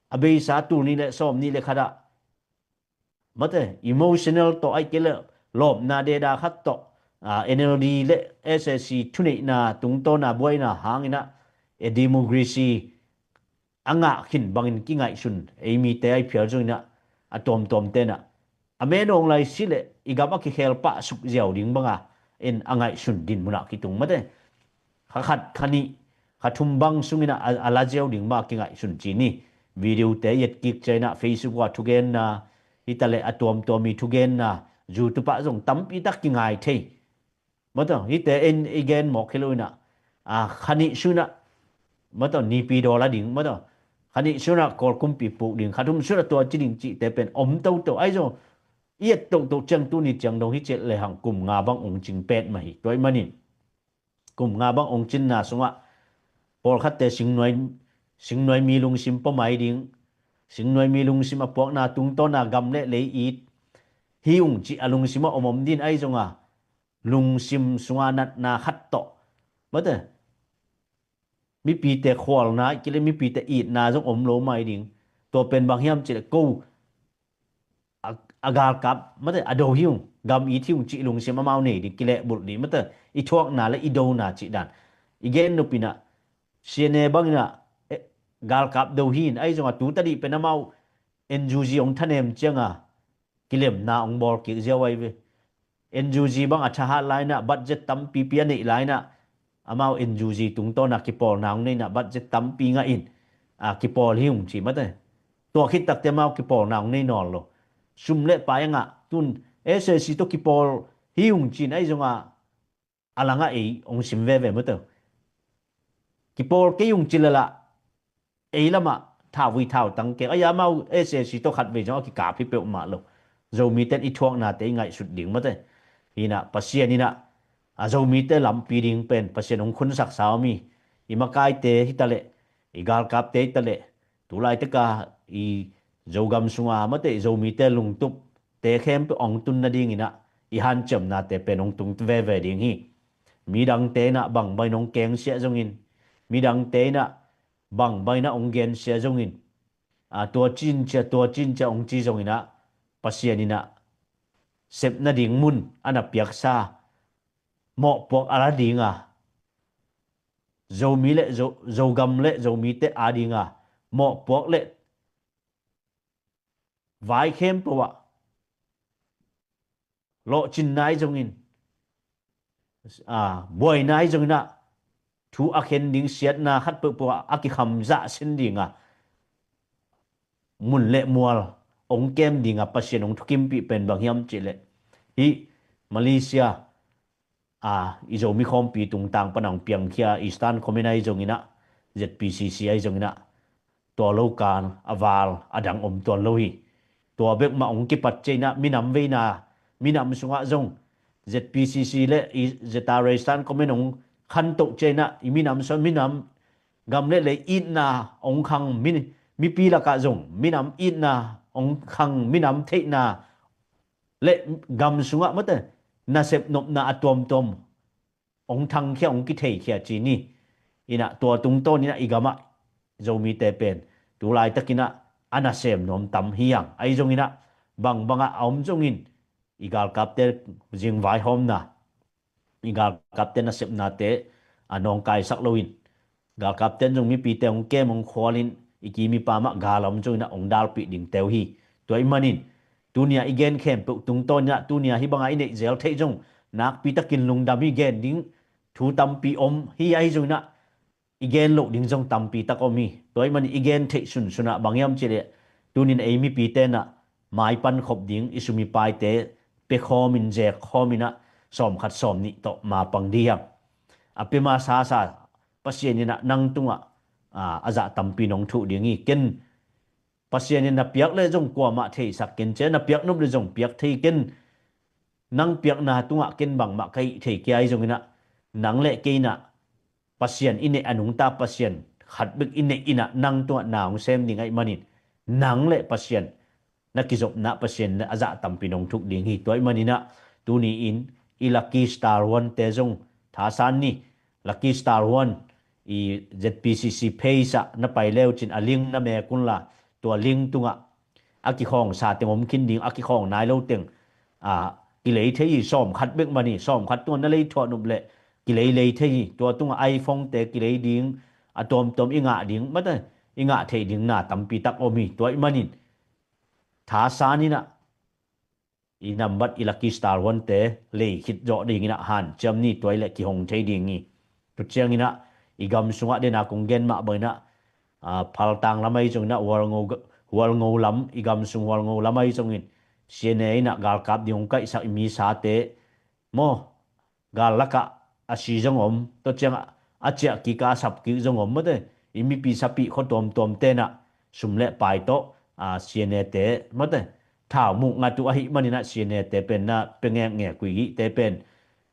a beisa tul nih le sawm nih le khatah, mate, emotional tawh, ahih kei le lawpna deda khat tawh, ah, N L D le S A C thuneihna tungtawna buaina hang inah, e, democracy a ngah khin bangin kingaihsun ei mite ahi phial zong inah, a tuamtuamte inah a menawng lai si le i gam a kikhel pah suk ziau ding banga en a ngaihsun din munah kitung, mate. Kha khat, kha nih, kha thum bang sung inah a, a la ziau ding banga kingaihsun ci ni. Video te i et kik ciah inah Facebook ah thugenna, hi ta le a tuamtuam i thugenna, YouTube ah zong tampi tak kingai thei. Mataw, hihte in i gen mawk hi lo inah, a, kha nih sung inah, mataw, nipi dawl a ding, mataw, kha nih sung inah Kawl kumpi puk ding, kha thum sung inah tua ci ding cihte pen om toto. Ahi zong i et toto ciang tuni ciang dong hi ciah lehang kum nga bang ong cing pet mah hi. Tua ahih manin kum nga bang ong cinna sungah pawlkhatte singnuai, singnuai mi lungsim pawmai ding, singnuai mi lungsim a puakna tungtawna gam le lei it hi ung cih a lungsim a om om din, ahi zonga lungsim sunga natna khat tawh, mate, mipite khualna, ahih kei le mipite itna zong om lo mai ding. Tua pen bang hiam cih le ko a, a galkap, mate, a do hi ung, gam it hi ung cih lungsim amau nei ding, kilehbulh ding, mate, i thuakna le i dona cih dan. I gen nop inah, C N A bang inah, eh, galkap do hi in, ahi zonga tu tadih pen amau N U G ong thanem cianga kilemna ong bawl kik ziau ahi ve. N U G bang a thahat lai inah, budget tampipi a neih lai inah, amau N U G tungtawna kipawlna ong nei inah, budget tampi ngah in, a, kipawl hi ung ci, mate. Tua khit takte amau kipawlna ong nei nawn lo. Sum le pai a ngah, tun S A C tawh kipawl hi ung ci in, ahi zonga a langah ei ong sim veve, mate. Kipawl kei ung ci lala ei lamah thauvui thautang keng. Ahi a, amau S A C tawh khatvei zong a kikap hi peuhmah lo. Zomite in i thuaknate i ngaihsut ding, mate. Hi inah Pasian inah a Zomite lampi ding pen Pasian ong khunsak sa om hi. I makaite hi ta le, i galkapte hi ta le, tu laitaka i Zogam sunga, mate, i Zomite lungtupte khempeuh ong tun nading inah i hanciamnate pen ong tung veve ding hi. Midangte inah bangbang in ong kengsiah zongin, midangte inah bangbang inah ong gensia zongin, a, tua cin cia, tua cin cia ong ci zong inah, Pasian inah sep nading mun a na piaksa mawhpuak a la dinga, Zomi le Zo-, Zogam le Zomite a dinga mawhpuak le vai khempeuh ah lawhcin nai zongin, a, buai nai zong inah, thu a khen ding, siatna khat peuhpeuh ah a kikham zah sin dinga mun le mual ong kem dinga Pasian ong thukimpih pen bang hiam cih leh, hih Malaysia, a, i Zomi khawmpi tungtang pana ong piangkhia Eastern Command ahi zong inah, Z P C C ahi zong inah, tua lo kan a val a dang om tuan lo hi. Tua bek mah ong kipat ciah inah minam veina, minam sungah zong Z P C C le i Z R A Eastern Command ong khantoh ciah inah i minam sung, minam gam le lei itna ong khang, mi, mipi lakah zong minam itna ong khang, minam theihna le gam sungah, mate, nasep nopna a tuamtuam ong thangkhia, ong kitheikhia ci ni. Inah tua tungtawn inah i gamah Zomite pen tu laitak inah a nasem nuam tam hi hang. Ahi zong inah bangbangah a om zongin i galkapte zingvaihawmna, i galkapte nasepnate a nawngkaisak loin, galkapte in zong mipite ong kem ong khualin, i ki mipa mah gal a om zong inah ong dalpih dingte uh hi. Tua ahih manin tunia i gen khempeuh tungtawn inah, tunia hih banga i neih zel theih zong nakpi takin lungdam hi. Gen ding thu tampi om hi, ahi zong inah i gen loh ding zong tampi tak om hi. Tua ahih manin i gen theih sunsun ah bang hiam cih leh, tunin ei mipite inah maipan khop ding i sum i paite pia khawmin, zek khawm inah, sawm khat sawm nih tawh mapang ding hi hang. a pia masa sa Pasian in ah nang tungah a zah tampi nong thuh ding hi. Ken Pasian in na piak le zong kuamah theisak ken cia, na piak nop le zong piak thei ken, nang piakna tungah ken bangmah ka hih thei kia hi zongin ah, nang le kei in ah Pasian i neih a nungta Pasian khat bek i neih in ah nang tungah na hong sem ding ahih manin, nang le Pasian na kizopna Pasian in a zah tampi nong thuh ding hi. Tua ahih manin ah tuni-in i Lucky Star One te zong thasan ni. Lucky Star One i Z P C C page ah na pai leucin a link na mek unla, tua link tungah a kikhawngsa teng om khin ding, a kikhawng nai lo teng a kilei thei hi. Sawm khat bek mah ni, sawm khat tungah na lei thuah nop leh kilei lei thei hi. Tua tungah iPhone te kilei ding, a tuamtuam i ngah ding, mate, i ngah theih ding na tampi tak om hi. Tua ahih manin thasan in ah i nambat i Lucky Star One te lei khit zawh dingin ah hanciam ni, tua hi leh kihong thei ding hi. Tua ciangin ah i gam sungah den a kong gen mah bangin ah, a, Paltang lam ahi zongin ah Hualngo, Hualngo lam, i gam sung Hualngo lam ahi zongin C N A in ah galkap ding hong kaihsak i mi sate maw, gal lakah a si zong om, tua ciangah a ciah kik a sap kik zong om, mate, i mipi sapi khua tuamtuam ten ah sum le pai tawh, a, C N A te, mate, thau muk ngat uh ahih manin ah C N A te pen na pia ngekngek uh hi. Te pen,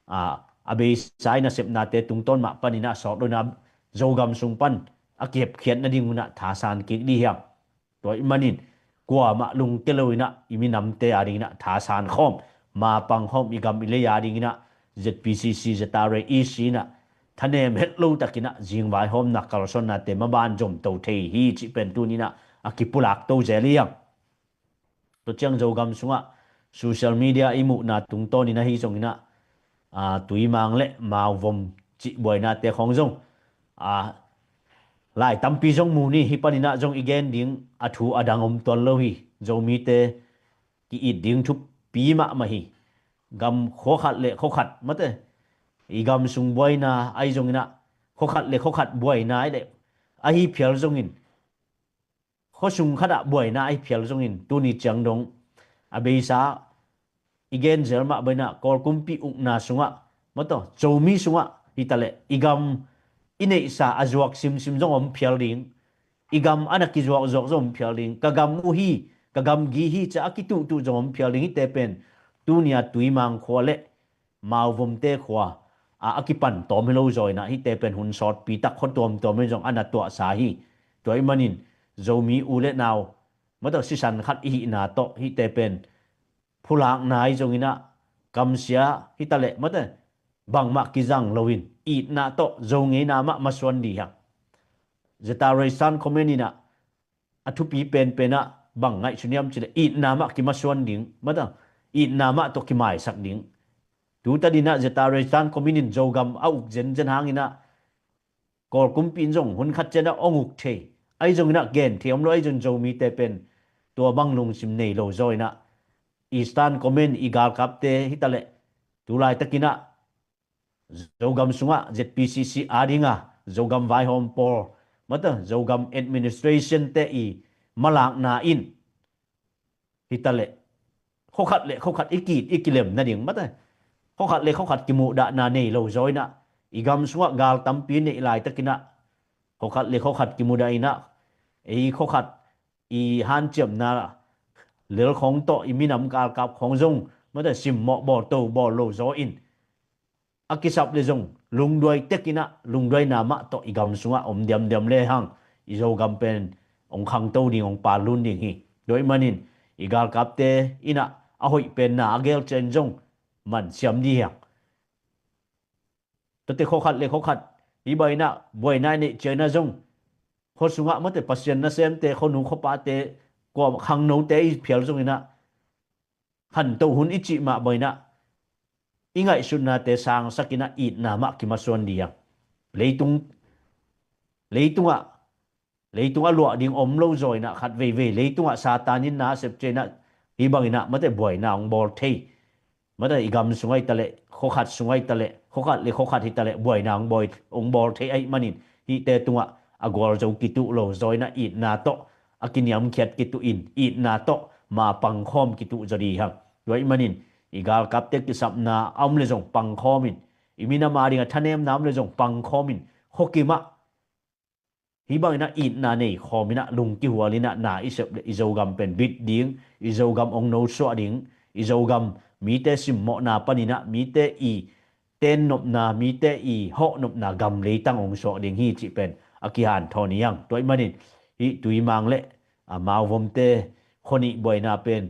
a, a beisa i nasepnate tungtawn mah panin ah sawt lo in ah Zogam sung pan a kihepkhiat nading un ah thasan kik dih hiam. Tua ahih manin kuamah lungke lo in ah i minamte a dingin ah thasan khawm, mapang khawm, i gam i lei a dingin ah Z P C C, Z R A, E C in ah thanem het lo takin ah zingvaihawmna kalsuannate maban zomto thei hi cih pen tuni-in ah a kipulak to zel hi hang. Tua ciang Zogam sungah social media i muhna tungtawnin ahi zongin ah, a, Tuimang le Mauvom cih buainate khawng zong, a, lai tampi zong mu ni. Hih panin ah zong i gen ding a thu a dang om tuan lo hi. Zomite ki-it ding thupi mahmah hi. Gam khua khat le khua khat, mate, i gam sung buaina ahi zongin ah khua khat le khua khat buaina ahi leh ahi phial zongin, khua sung khatah buaina ahi phial zongin, tuni ciang dong a beisa i gen zel mah bangin ah Kawl kumpi ukna sungah, mate, Zomi sungah hi taleh i gam i neihsa a zuak simsim zong om phial ding, i gam a na kizuakzuak zong om phial ding, ka gam uh hi, ka gam gi hi ci-a a kituhtuh zong om phial ding. Hihte pen tuni-a Tuimang khua le Mauvomte khua a, a kipan tawm hi lo zaw in ah, hihte pen hun sawtpi tak khua tuamtuam in zong a na tuahsa hi. Tua ahih manin Zomi u le nau, mate, sisan khat i hihna tawh hihte pen phulakna ahi zongin ah, kamsia hi taleh, mate, bangmah kizang loin itna tawh Zo ngeina mah masuan dih hang. Zeta Reisan comment in ah a thupi penpen ah bang ngaihsun hiam cih leh itna mah kimasuan ding, mate, itna mah tawh kimaisak ding. Tutan in ah Zeta Reisan comment in Zogam a uk zenzen hangin ah Kawl kumpi in zong hun khat ciang ah hong uk thei, ahi zongin ah gen thei om lo, ahi zongin Zomite pen tua bang lungsim nei lo zaw in ah Eastern Command i galkapte hi taleh, tu laitakin ah Zogam sungah Z P C C a dinga Zogam vaihawm pawl, mate, Zogam administration te i malakna in hi taleh, khua khat le khua khat i ki-it i kilem nading, mate, khua khat le khua khat kimuhdahna nei lo zaw in ah, i gam sungah gal tampi neih laitakin ah khua khat le khua khat kimudah in ah, ei khua khat i hanciamna lel khawng tawh i minam galkap khawng zong, mate, simmawh bawlto bawl lo zaw in, a kisap le zong lungduai tek in ah, lungduaina mah tawh i gam sungah om diamdiam le hang, i Zogam pen hong khangto ding, hong pallun ding hi. Tua ahih manin i galkapte in ah a hoih pen na a gel ciang zong man siam dih hang. Tuate khua khat le khua khat hih bang in ah buaina i neih ciang in ah zong, khua sungah, mate, Pasian nasemte, khuanu khuapate, kua khangnote i phial zongin ah, khanto hun i cih mah bang in ah i ngaihsutnate sangsak in ah itna mah kimasuan dih hang. Leitung, leitungah, leitung a luah ding om lo zaw in ah, khat veivei leitungah Satan in na a sep ciang in ah, hih bang in ah, mate, buaina hong bawl thei, mate, i gam sungah hi taleh, khua khat sungah hi taleh, khua khat le khua khat hi taleh buaina hong bawl, hong bawl thei ahih manin, hihte tungah a gualzo kituh lo zaw in ah itna tawh a kiniamkhiat kituh in, itna tawh mapang khawm kituh zaw dih hang. Tua ahih manin i galkapte kisapna a om le zong pang khawm in, i minam ading a thanemna om le zong pangkhawm in, khuakim ah hih bangin ah itna nei khawm in ah lungkihual in ah na i sep le i Zogam pen bit ding, i Zogam ong nosuah ding, i Zogam mite simmawhna panin ah mite i tennopna, mite i hawhnopna gam leitang ong suak ding hi cih pen a kihanthawn hi hang. Tua ahih manin hih Tuimang le a Mauvomte khuanih buaina pen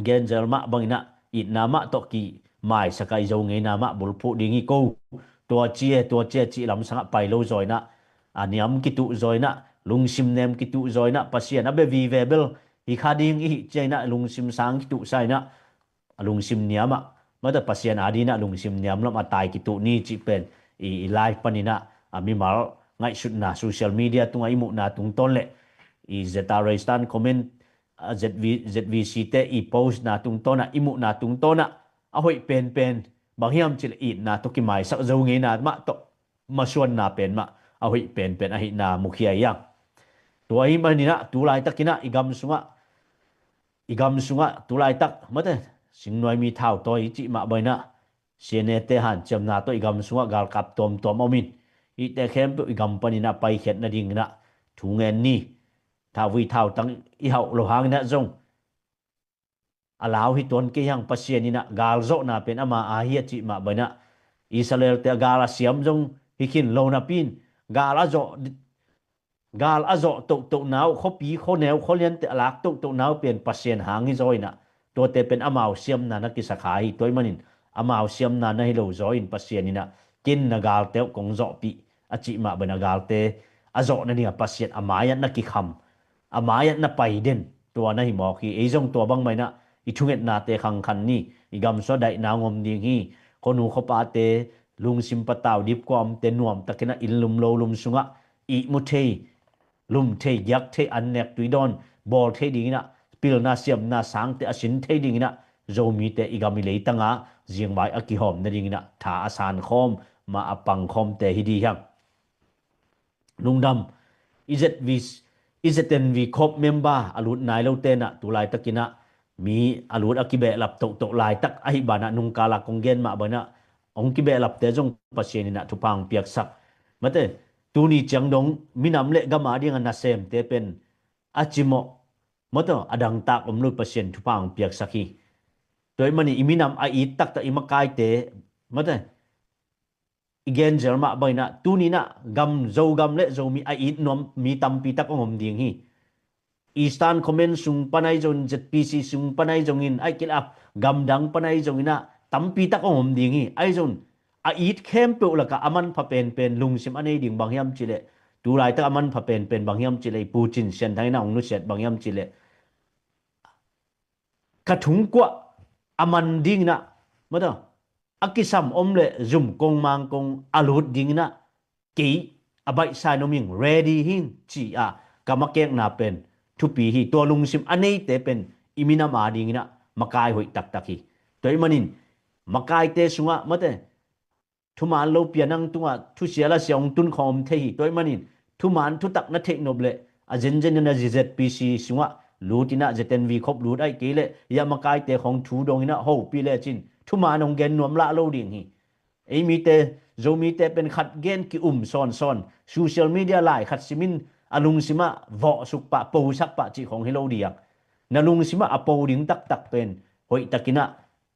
genzel mah bangin ah itna mah tawh kimaisak a i Zo ngeina mah bulphuh ding hi ko. Tua ci e, tua ci e cih lamsang ah pai lo zaw in ah, a niam kituh zaw in ah, lungsim nem kituh zaw in ah, Pasian a bia vive bel hi kha ding i hih ciang in ah lungsim sang kituh sa in ah, a lungsim niam ah, mata Pasian ading in ah lungsim niam lam a tai kituh ni cih pen i, i live panin ah a mimal ngaihsutna social media tungah i muhna tungtawn le i Z R A stand comment, a, Z V, Z V C te i postna tungtawn ah, i muhna tungtawn ah a hoih penpen bang hiam cih le itna tawh kimaisak Zo ngeina mah tawh masuanna pen mah a hoih penpen ahihna mukhia hi hang. Tua ahih manin ah tu laitakin ah i gam sungah, i gam sungah tu laitak mate singnuai mi thautawi i cih mah bangin ah C N A te hanciamna tawh i gam sungah galkap tuamtuam om in, hihte khempeuh i gam panin ah paikhiat nadingin ah thu ngen ni. Thauvui thautang i hauh lo hangin ah zong a lau hi tuan kei hang, Pasian in ah gal zawhna pen ama a hi a cih mah bangin ah Israel te a gal a siam zong hi khin lo napi in gal a zawh, gal a zawh tohtohna uh, khuapi khuaneu khualiante a lak tohtohna uh pen Pasian hang hi zaw in ah tuate pen amau siamna na kisa kha hi. Tua ahih manin amau siamna na hi lo zaw in Pasian in ah ken na galte uh kong zawhpih a cih mah bangin a galte a zawh nading a Pasian a mai-ah na kikham, a mai-ah na pai den, tua na hi mawk hi. Ei zong tua bangmah in ah i thungetnate khangkhan ni. I gam sungah daihna hong om ding hi. Khuanu khuapate, lungsim patau dipkua omte nuamtakin ah inn lum lo lum sungah ihmu thei, lum thei, giak thei, an nek tui dawn bawl thei dingin ah, pilna siamna sangte a sin thei dingin ah Zomite i gam i leitanga zingvai a kihawm nadingin ah tha a sankhawm, mah a pangkhawmte hi ding hi hang. Lungdam, i Z V, i Z N V khop member a lut nai lote in ah tu laitakin ah mi a lut a kibehlap tohtoh laitak ahih banah nungkal a kong gen mah bangin ah hong kibehlapte zong Pasian in ah thupha hong piaksak. Mate, tuni ciang dong minam le gam ading a nasemte pen a cimawh, mate, a dangtak om lo, Pasian thupha hong piaksak hi. Tua ahih manin i minam a it taktak i makaite, mate, i genzel mah bangin ah tuni in ah gam, Zogam le Zomi a it nuam mi tampi tak hong om ding hi. Eastern Command sung pan ahi zongin, Z P C sung pan ahi zongin, ahih kei leh a gamdang pan ahi zongin ah tampi tak hong om ding hi. Ahi zongin a it khempeuh lakah a manpha penpen lungsim a nei ding bang hiam cih leh, tu laitak a manpha penpen bang hiam cih leh, i Pu Cin Sian Thang in ah hong nusiat bang hiam cih leh, ka thungkuah a man dingin ah, mate, a kisam om le zum kong mang kong a lut dingin ah kei a baihsa in om ing, ready hi ing ci-a ka makekna pen thupi hi. Tua lungsim a neite pen i minam adingin ah makai hoih taktak hi. Tua ahih manin makaite sungah, mate, thuman lo pianang tungah thusia lasia hong tun khawng om thei hi. Tua ahih manin thuman thutak na theih nop leh a zenzen in a Z Z P C sungah lut in ah, Z N V khop lut, ahih kei leh i a makaite khawng thu dong in ah hopih lecin thuman hong gen nuam lah lo ding hi. Ei mite, Zomite pen khat gen ki-um sawnsawn, social media lai khat simin a lungsimah vawhsuk pah, posak pah cih khawng hi lo ding. Na lungsimah a po ding taktak pen hoihtakin ah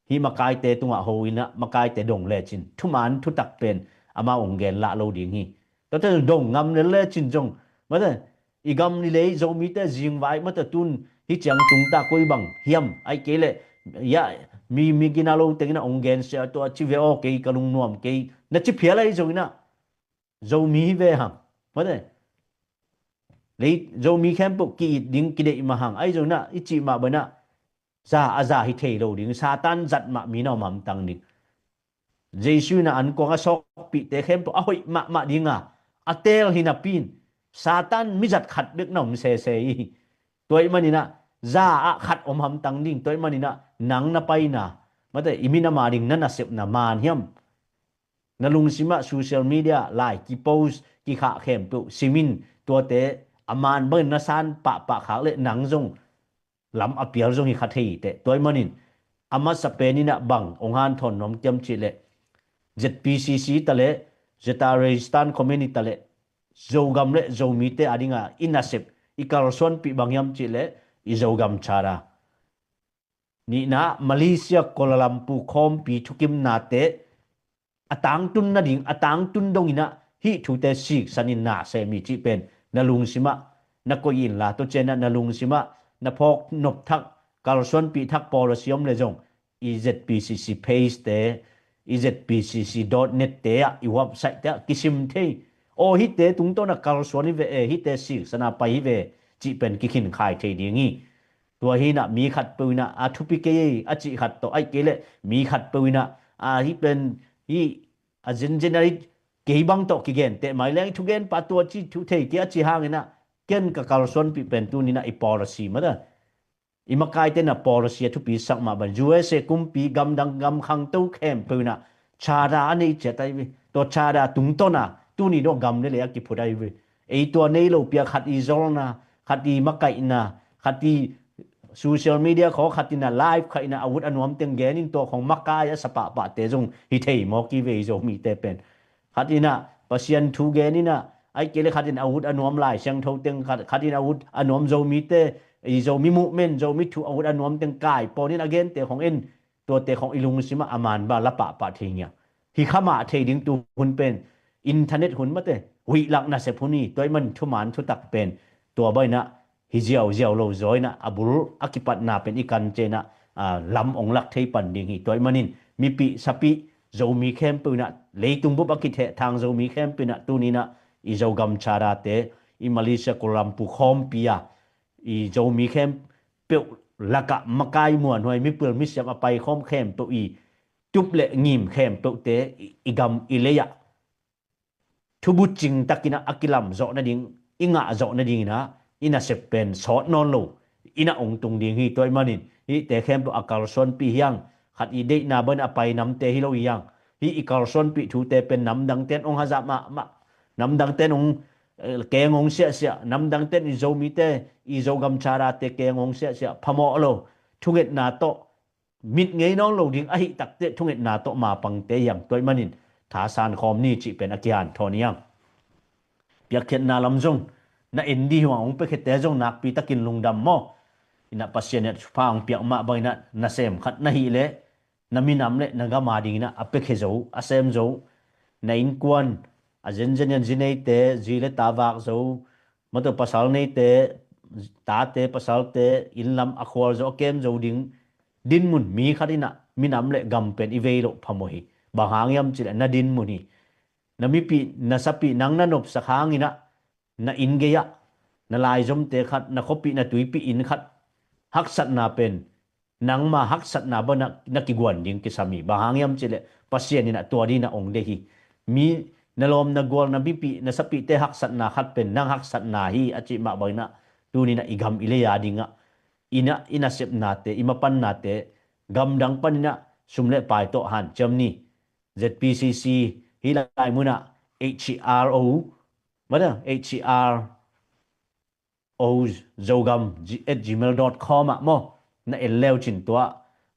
hih makaite tungah ho in ah makaite dong lecin thuman thutak pen amau hong gen lah lo ding hi. Tuate dong ngam lel lecin zong, mate, i gam i lei Zomite zingvai, mate, tun hih ciang tung ta koi bang hiam, ahih kei leh ya mi, mi gina lo tengin ah hong gensia, tua ci ve aw, kei ka lungnuam kei na ci phial ahi zongin ah Zomi hi ve hang, mate, lei Zomi khempeuh ki-it ding kideih mah hang, ahi zongin ah i cih mah bangin ah za a za hi thei lo ding, Satan zat mah mi na om hamtang ding. Jesu in ah ankuang a sawkpihte khempeuh a hoih mahmah ding a, a teel hi napi in Satan mizat khat bek na om sese hi. Tua ahih manin ah za ah khat om hamtang ding. Tua ahih manin ah nang na paina, mate, i minam ading na nasepna man hiam? Na lungsimah social media lai ki-post kikhah khempeuh simin, tuate a man bangin na san pahpah khak leh nang zong lam a pial zong hi kha thei hi teh. Tua ahih manin a masa pen in ah bang hong hanthawn nuam kiam cih leh, Z P C C ta le, Zatara Stand Committee ta le, Zogam le Zomite a dinga i nasep i kalsuanpih bang hiam cih le i Zogam Charter. Nihna, Malaysia Kuala Lumpur khawmpi thukimnate a tangtun nading, a tangtun donginah hih thute siksanin na sem hi cih pen na lungsimah na koih inla, tua cianah na lungsimah na phawk nop thak, kalsuanpih thak policy om le zong i Z P C C page te, i Z P C C dot net te ah, i website te ah kisim thei. Aw, hihte tungtawnah kalsuan hi ve e, hihte siksana pai hi ve cih pen kikhinkhai thei ding hi. Tua hinah mi khatpeuh inah a thupi kei a cih khat tawh, aih kei leh mi khatpeuh inah a hih pen hih a zenzen a kei bang tawh kigenteh mai leng, thugenpa tua ci thu thei kei a ci hanginah ken ka kalsuanpih pen tuninah i policy mata, i makaite na policy a thupi sak mah bang, U S A kumpi, gamdang gam khangto khempeuh inah charter a nei ciat ahi ve. Tua charter tungtawna tuni dong gam le lei a kiphut ahi ve. Ei tua nei lo pia, khat i zolna, khat i makaihna, khat i social media khawng khat inah live khat inah a ut a nuam teng genin tua khawng makai a sa pahpahte zong hi thei maw ki ve i Zomite pen. Khat inah Pasian thu gen inah, aih kei le khat in a ut a nuam Lai Siangtho teng, khat, khat in a ut a nuam Zomite, i Zomi movement, Zomi thu a ut a nuam teng kai pawnin a gente khawng en, tuate khawng i lungsimah a manba la pahpah thei ngia. Hi khamah thei ding tu hun pen internet hun mate, huihlak nasep hun hi, tua i man thuman thutak pen tua bainah hi ziauziau lo zaw inah a bul a kipatna pen i kan cianah, aa, lam ong lak thei pan ding hi. Tua i manin mipih sapih Zomi khempeuh inah, leitung bup a kithehthang Zomi khempeuh inah tuninah i Zogam Charter te, i Malaysia Kuala Lumpur khawmpi a i Zomi khempeuh lakah makai muanhuai, mipil misiam a paikhawm khempeuh, i tup le ngim khempeuhte i, i gam i lei ah thubucing takinah a kilam zawh nading, i ngah zawh nadinginah i nasep pen sawt nawn lo inah ong tung ding hi. Tua i manin hihte khempeuh a kalsuanpih hiang, khat i deihna bangin a pai namte hi lo hiang, hih i kalsuanpih thute pen namdangten ong hazah mahmah, namdangten ong, eh, keng ong siahsiah, namdangten i Zomite, i Zogam Charter te keng ong siahsiah phamawh lo, thungetna tawh mit ngei nawn lo ding ahi takte thungetna tawh mapangte hiang. Tua i manin thasan khawm ni cih pen a kihanthawn hiang. Piakkhiatna lam zong na en dih huang ong piakhiate zong nakpi takin lungdam maw. Inah Pasian in thupha ong piak mah banginah nasem khat na hih leh na minam le na gam a dinginah a piakhia zo, a sem zo, na innkuan a zenzen in zi neite, zi le ta vak zo, mawtaw pasal neite, tate pasalte innlam a khual zo, a kem zo ding dinmun mi khat inah minam le gam pen i vei loh phamawh hi. Bang hang hiam cih leh na dinmun hi. Na mipih na sapih nang na nopsak hanginah na inn gei-ah na laizomte khat, na khuapih na tuipih inn khat haksatna pen nangma haksatna bang na, na kiguan ding kisam hi. Bang hang hiam cih leh Pasian inah tua dinah ong deih hi. Mi na lawm na gual na mipih na sapihte haksatna khat pen nang haksatna hi a cih mah banginah tuninah i gam i lei a dingah inah i nasepnate, i mapannate gamdang paninah sum le pai tawh hanciam ni. Z P C C hih lai munah H R O, mata, H R O Zogam at gmail dot com ah maw, na en leu cin tua,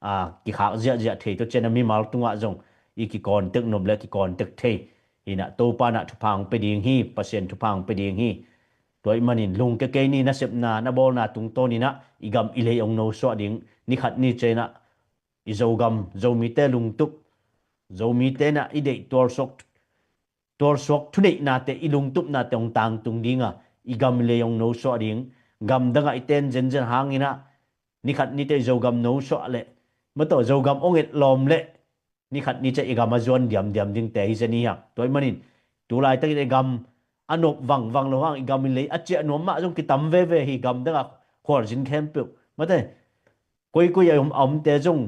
a, kikhak ziahziah thei, tua cianah mimal tungah zong i kicontact nop le kicontact thei. Inah Topa inah thupha ong pia ding hi, Pasian thupha ong pia ding hi. Tua i manin lungkia kei ni, nasepna na bawlna tungtawninah i gam i lei ong nosuah ding, nikhat ni cianah i Zogam, Zomite lungtup, Zomite inah i deih tualsuak, tualsuak thuneihnate, i lungtupnate ong tangtung dinga, i gam i lei ong nosuah ding, gamdangah i ten zenzen hanginah nikhat nite i Zogam nosuah leh, mawtaw Zogam ong etlawm leh nikhat ni ciah i gam a zuan diamdiam dingte hi zen hi hang. Tua i manin tulaitakin i gam a nop vangvang lo hang, i gam i lei a ciah nuam mah zong kitam veve hi, gamdangah khualzin khempeuh, mate, koikoi a om, a omte zong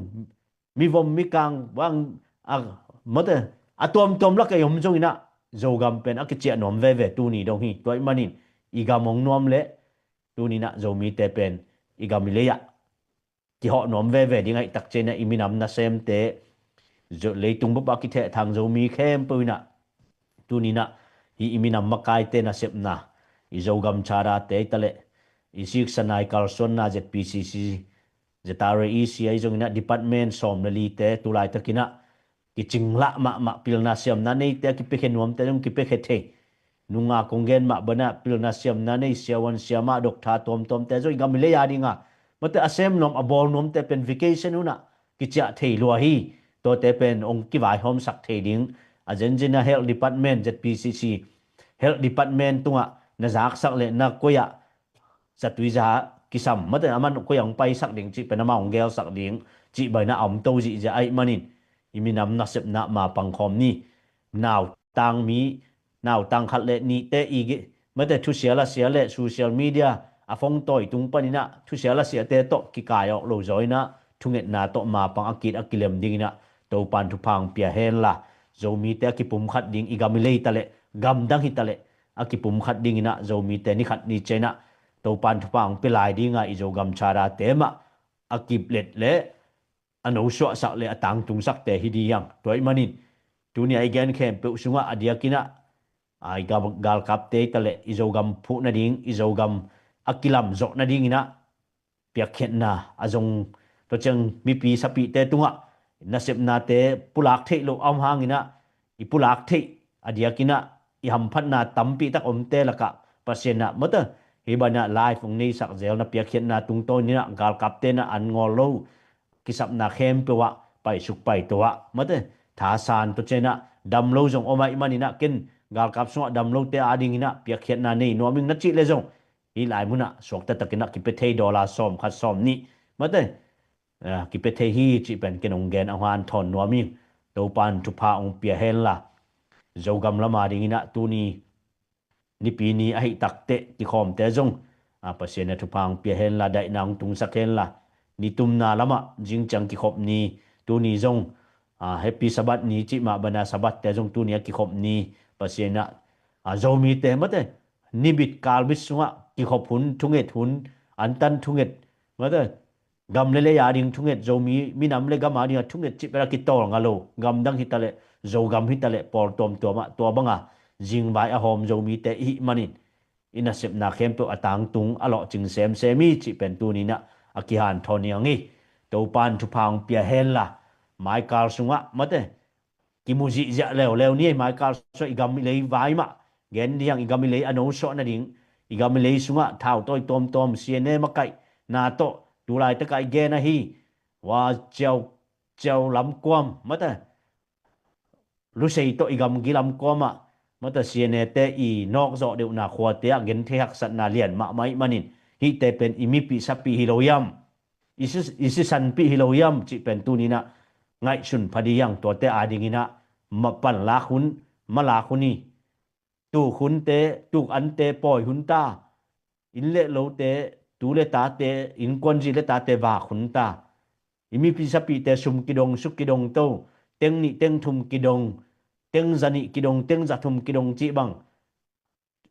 mivom mikang bang a, mate, a tuamtuam lak a i om zonginah Zogam pen a kiciah nuam veve tuni dong hi. Tua i manin i gam ong nuam leh tuninah Zomite pen i gam i lei ah kihawh nuam veve ding ahih tak cianah i minam nasemte, leitung bup a kithehthang Zomi khempeuh inah tuninah hih i minam makaite nasepna, i Zogam Charter te hi taleh, i siksana i kalsuanna Z P C C, Zatara E C I zonginah department sawm le lite tulaitakinah kicinglah mahmah, pilna siamna neite a kipiakhia nuamte zong kipiakhia thei. Nunga kong gen mah banah pilna siamna nei siavuan siamah, doctor tuamtuamte zong i gam i lei a dinga, mate a sem nuam a bawl nuamte pen vacation hunah kiciah thei lua hi. Tuate pen hong kivaihawmsak thei ding. A zenzinah health department, Z P C C health department tungah na zaksak le na koi-ah zatuiza kisam, mate a man koi-ah hong paisak ding cih pen amah hong gelsak ding cih baina a om to zihziah ahih manin, i minam nasepna mapang khawm ni. Nautang mi, nautang khat le nihte i ge, mate thusia lasia le social media a phone tawi tung paninah thusia lasiate tawh kikai awk lo zaw inah thungetna tawh mapang a kit a kilem dinginah Topan thupha hong pia henla, Zomite a kipumkhat ding, i gam i lei taleh gamdang hitaleh a kipumkhat dinginah Zomite nikhat ni cianah Topan thupha hong pia lai dinga i Zogam chadate mah a kiplet le a nosuahsak le a tangtungsakte hi ding hiang. Tua ahih manin tuni a i gen khempeuh sungah a diakinah a i gam, galkapte hitaleh i Zogam phuh nading, i Zogam a kilamzawh nadinginah piakkhiatna a zong, tua ciang mipi sapihte tungah nasepnate pulak theih loh a om hanginah i pulak theih a diakinah i hamphatna tampitak omte lakah Pasian ah, mate, hih banah live hong neisak zelna piakkhiatna tungtawninah galkapte na an ngawl lo kisapna khempeuh ah paisuk paito ah, mate, thasan, tua cianah dam lo zong om ahih maninah ken galkap sungah dam lote adinginah piakkhiatna nei nuam ing na cih le zong hih lai munah suakta takinah kipia thei, dollar sawm khat sawm nih, mate, a, kipia thei hi cih pen ken hong gen a hong hanthawn nuam ing. Topan thupha hong pia henla, Zogam lama dinginah tuni nipi ni ahih takteh kikhawmte zong, a, Pasian a thupha hong pia henla, daihna hong tungsak henla, nitumna lamah zingciang kikhop ni, tuni zong, a, Happy Sabbath ni cih mah bana Sabbathte zong tuni a kikhop ni, Pasian ah, a, Zomite, mate, nibit kalbit sungah kikhop hun, thunget hun, antan thunget, mate, gam le lei ading thunget, Zomi minam le gam adinga thunget cih pera kitawlnga lo, gamdang hitaleh, Zogam hitaleh, pawl tuamtuamah tua banga zingvai a hawm Zomite i hih manin i nasepna khempeuh a tangtung a lawhcing semsem hi cih pen tuninah a kihanthawn hi ang hi. Topan thupha hong pia henla, maikal sungah, mate, kimu zihziah leuleu ni. Maikal sungah i gam i lei vai mah gen diang, i gam i lei a nosuah nading, i gam i lei sungah thautawi tuamtuam, C N A makaihna tawh tulaitakah i gen ahi, wa ciau, ciau lamkuam, mate, Lusei tawh i gamgi lamkuamah, mate, C N A te i nawkzawh deuhna khuate ah genthei haksatna lian mahmah ih manin, hihte pen i mipih sapih hi lo hiam, i si, i sisanpih hi lo hiam cih pen tuninah ngaihsun pha ding hiang. Tuate adinginah mapan lak hun, malak hun hi. Tuk hunte, tuk ante pawi hun ta, inn le lote, tu le tate, innkuanzi le tate vak hun ta. I mipi sapite sum kidong, suk kidong to, teng nih teng thum kidong, teng za nih kidong, teng za thum kidong cih bang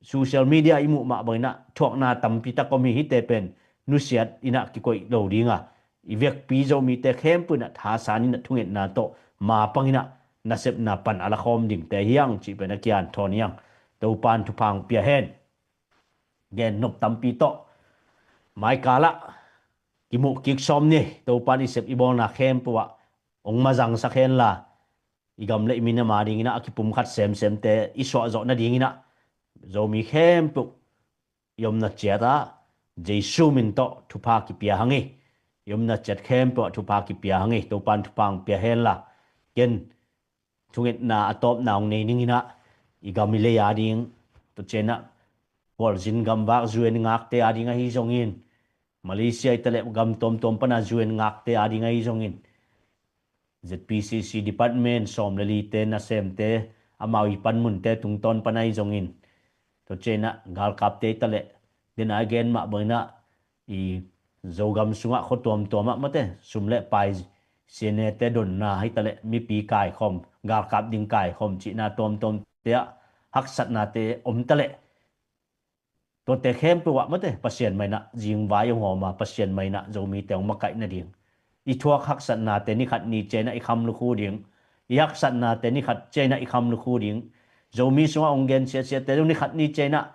social media i muh mah banginah thuakna tampi tak om hi. Hihte pen nusiat inah kikoih lo dinga, i vekpi Zomite khempeuh inah thasan inah thungetna tawh mapang inah nasepna pan a lakhawm dingte hiang cih pen a kian thawn hiang. Topan thupha hong pia hen. Gen nop tampi tawh maikalah kimuh kik sawm ni. Topan i sep i bawlna khempeuh ah hong mazangsak henla, i gam le i minam adinginah a kipumkhat semsemte i suahzawh nadinginah Zomi khempeuh i omna ciatah Jesu min tawh thupha kipia hang hi. I omna ciat khempeuh ah thupha kipia hang hi. Topan thupha hong pia henla, ken thungetna a tawpna hong nei ninginah i gam i lei ading, tua cianah khualzin gamvak U N ngakte ading ahi zongin, Malaysia i taleh gam tuamtuam pana U N ngakte ading ahi zongin, Z P C C department sawm le lite nasemte, amau i panmunte tungtawn pana ahi zongin, tua cianah galkapte i taleh, dena i gen mah banginah i Zogam sungah khua tuamtuamah mate, sum le pai, C N A te donna hitaleh, mipi kaikhawm, galkap ding kaikhawm cihna tuamtuamte ah haksatnate om taleh, tuate khempeuh ah mate, Pasian mainah zingvai a hawma, Pasian mainah Zomite hong makaih nading, i thuak haksatnate nikhat ni cianah i kham lukhu ding, i haksatnate nikhat cianah i kham lukhu ding, Zomi sungah hong gen siasiate zong nikhat ni cianah,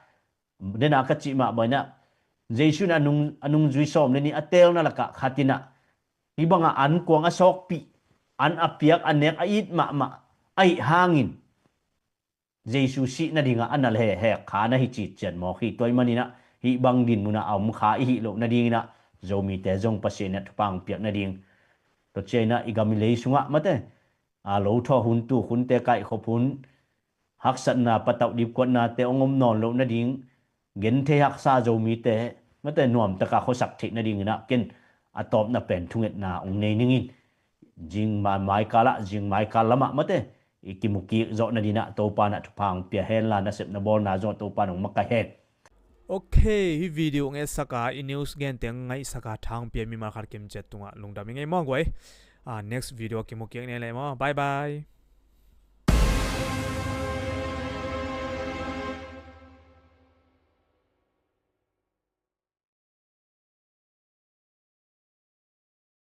dena ka cih mah banginah Jesu in a nung, a nungzui sawm le nih a teelna lakah khat inah hih bangah ankuang a sawkpih, an a piak, a nek, a it mahmah ahih hangin Jesu sih nadingah a na hehhek kha na hi citciat mawk hi. Tua ahih maninah hih bang din munah a om kha i hih loh nadinginah Zomite zong Pasian inah thupha hong piak nading, tua ciah inah i gam i lei sungah mate a lo thawh hun, tuk hunte, kaihkhop hun, haksatna patauh dipkuatnate hong om nawn loh nading, genthei haksa Zomite mate nuamtaka khuasak theih nadinginah ken a tawpna pen thungetna hong nei ningin, zing ma-, maikalah, zing maikal lamah mate i kimukik zawh nadinah Topa nah thupha hong pia henla, nasepna bawlna zong Topa nah hong makaih hen. Ok, hih video hong etsaka, i news gente hong ngaihsaka, tha hong pia mimal khat kimciat tungah lungdam i ngei maw guai. Ah, next video kimukik ni leh maw. Bye bye.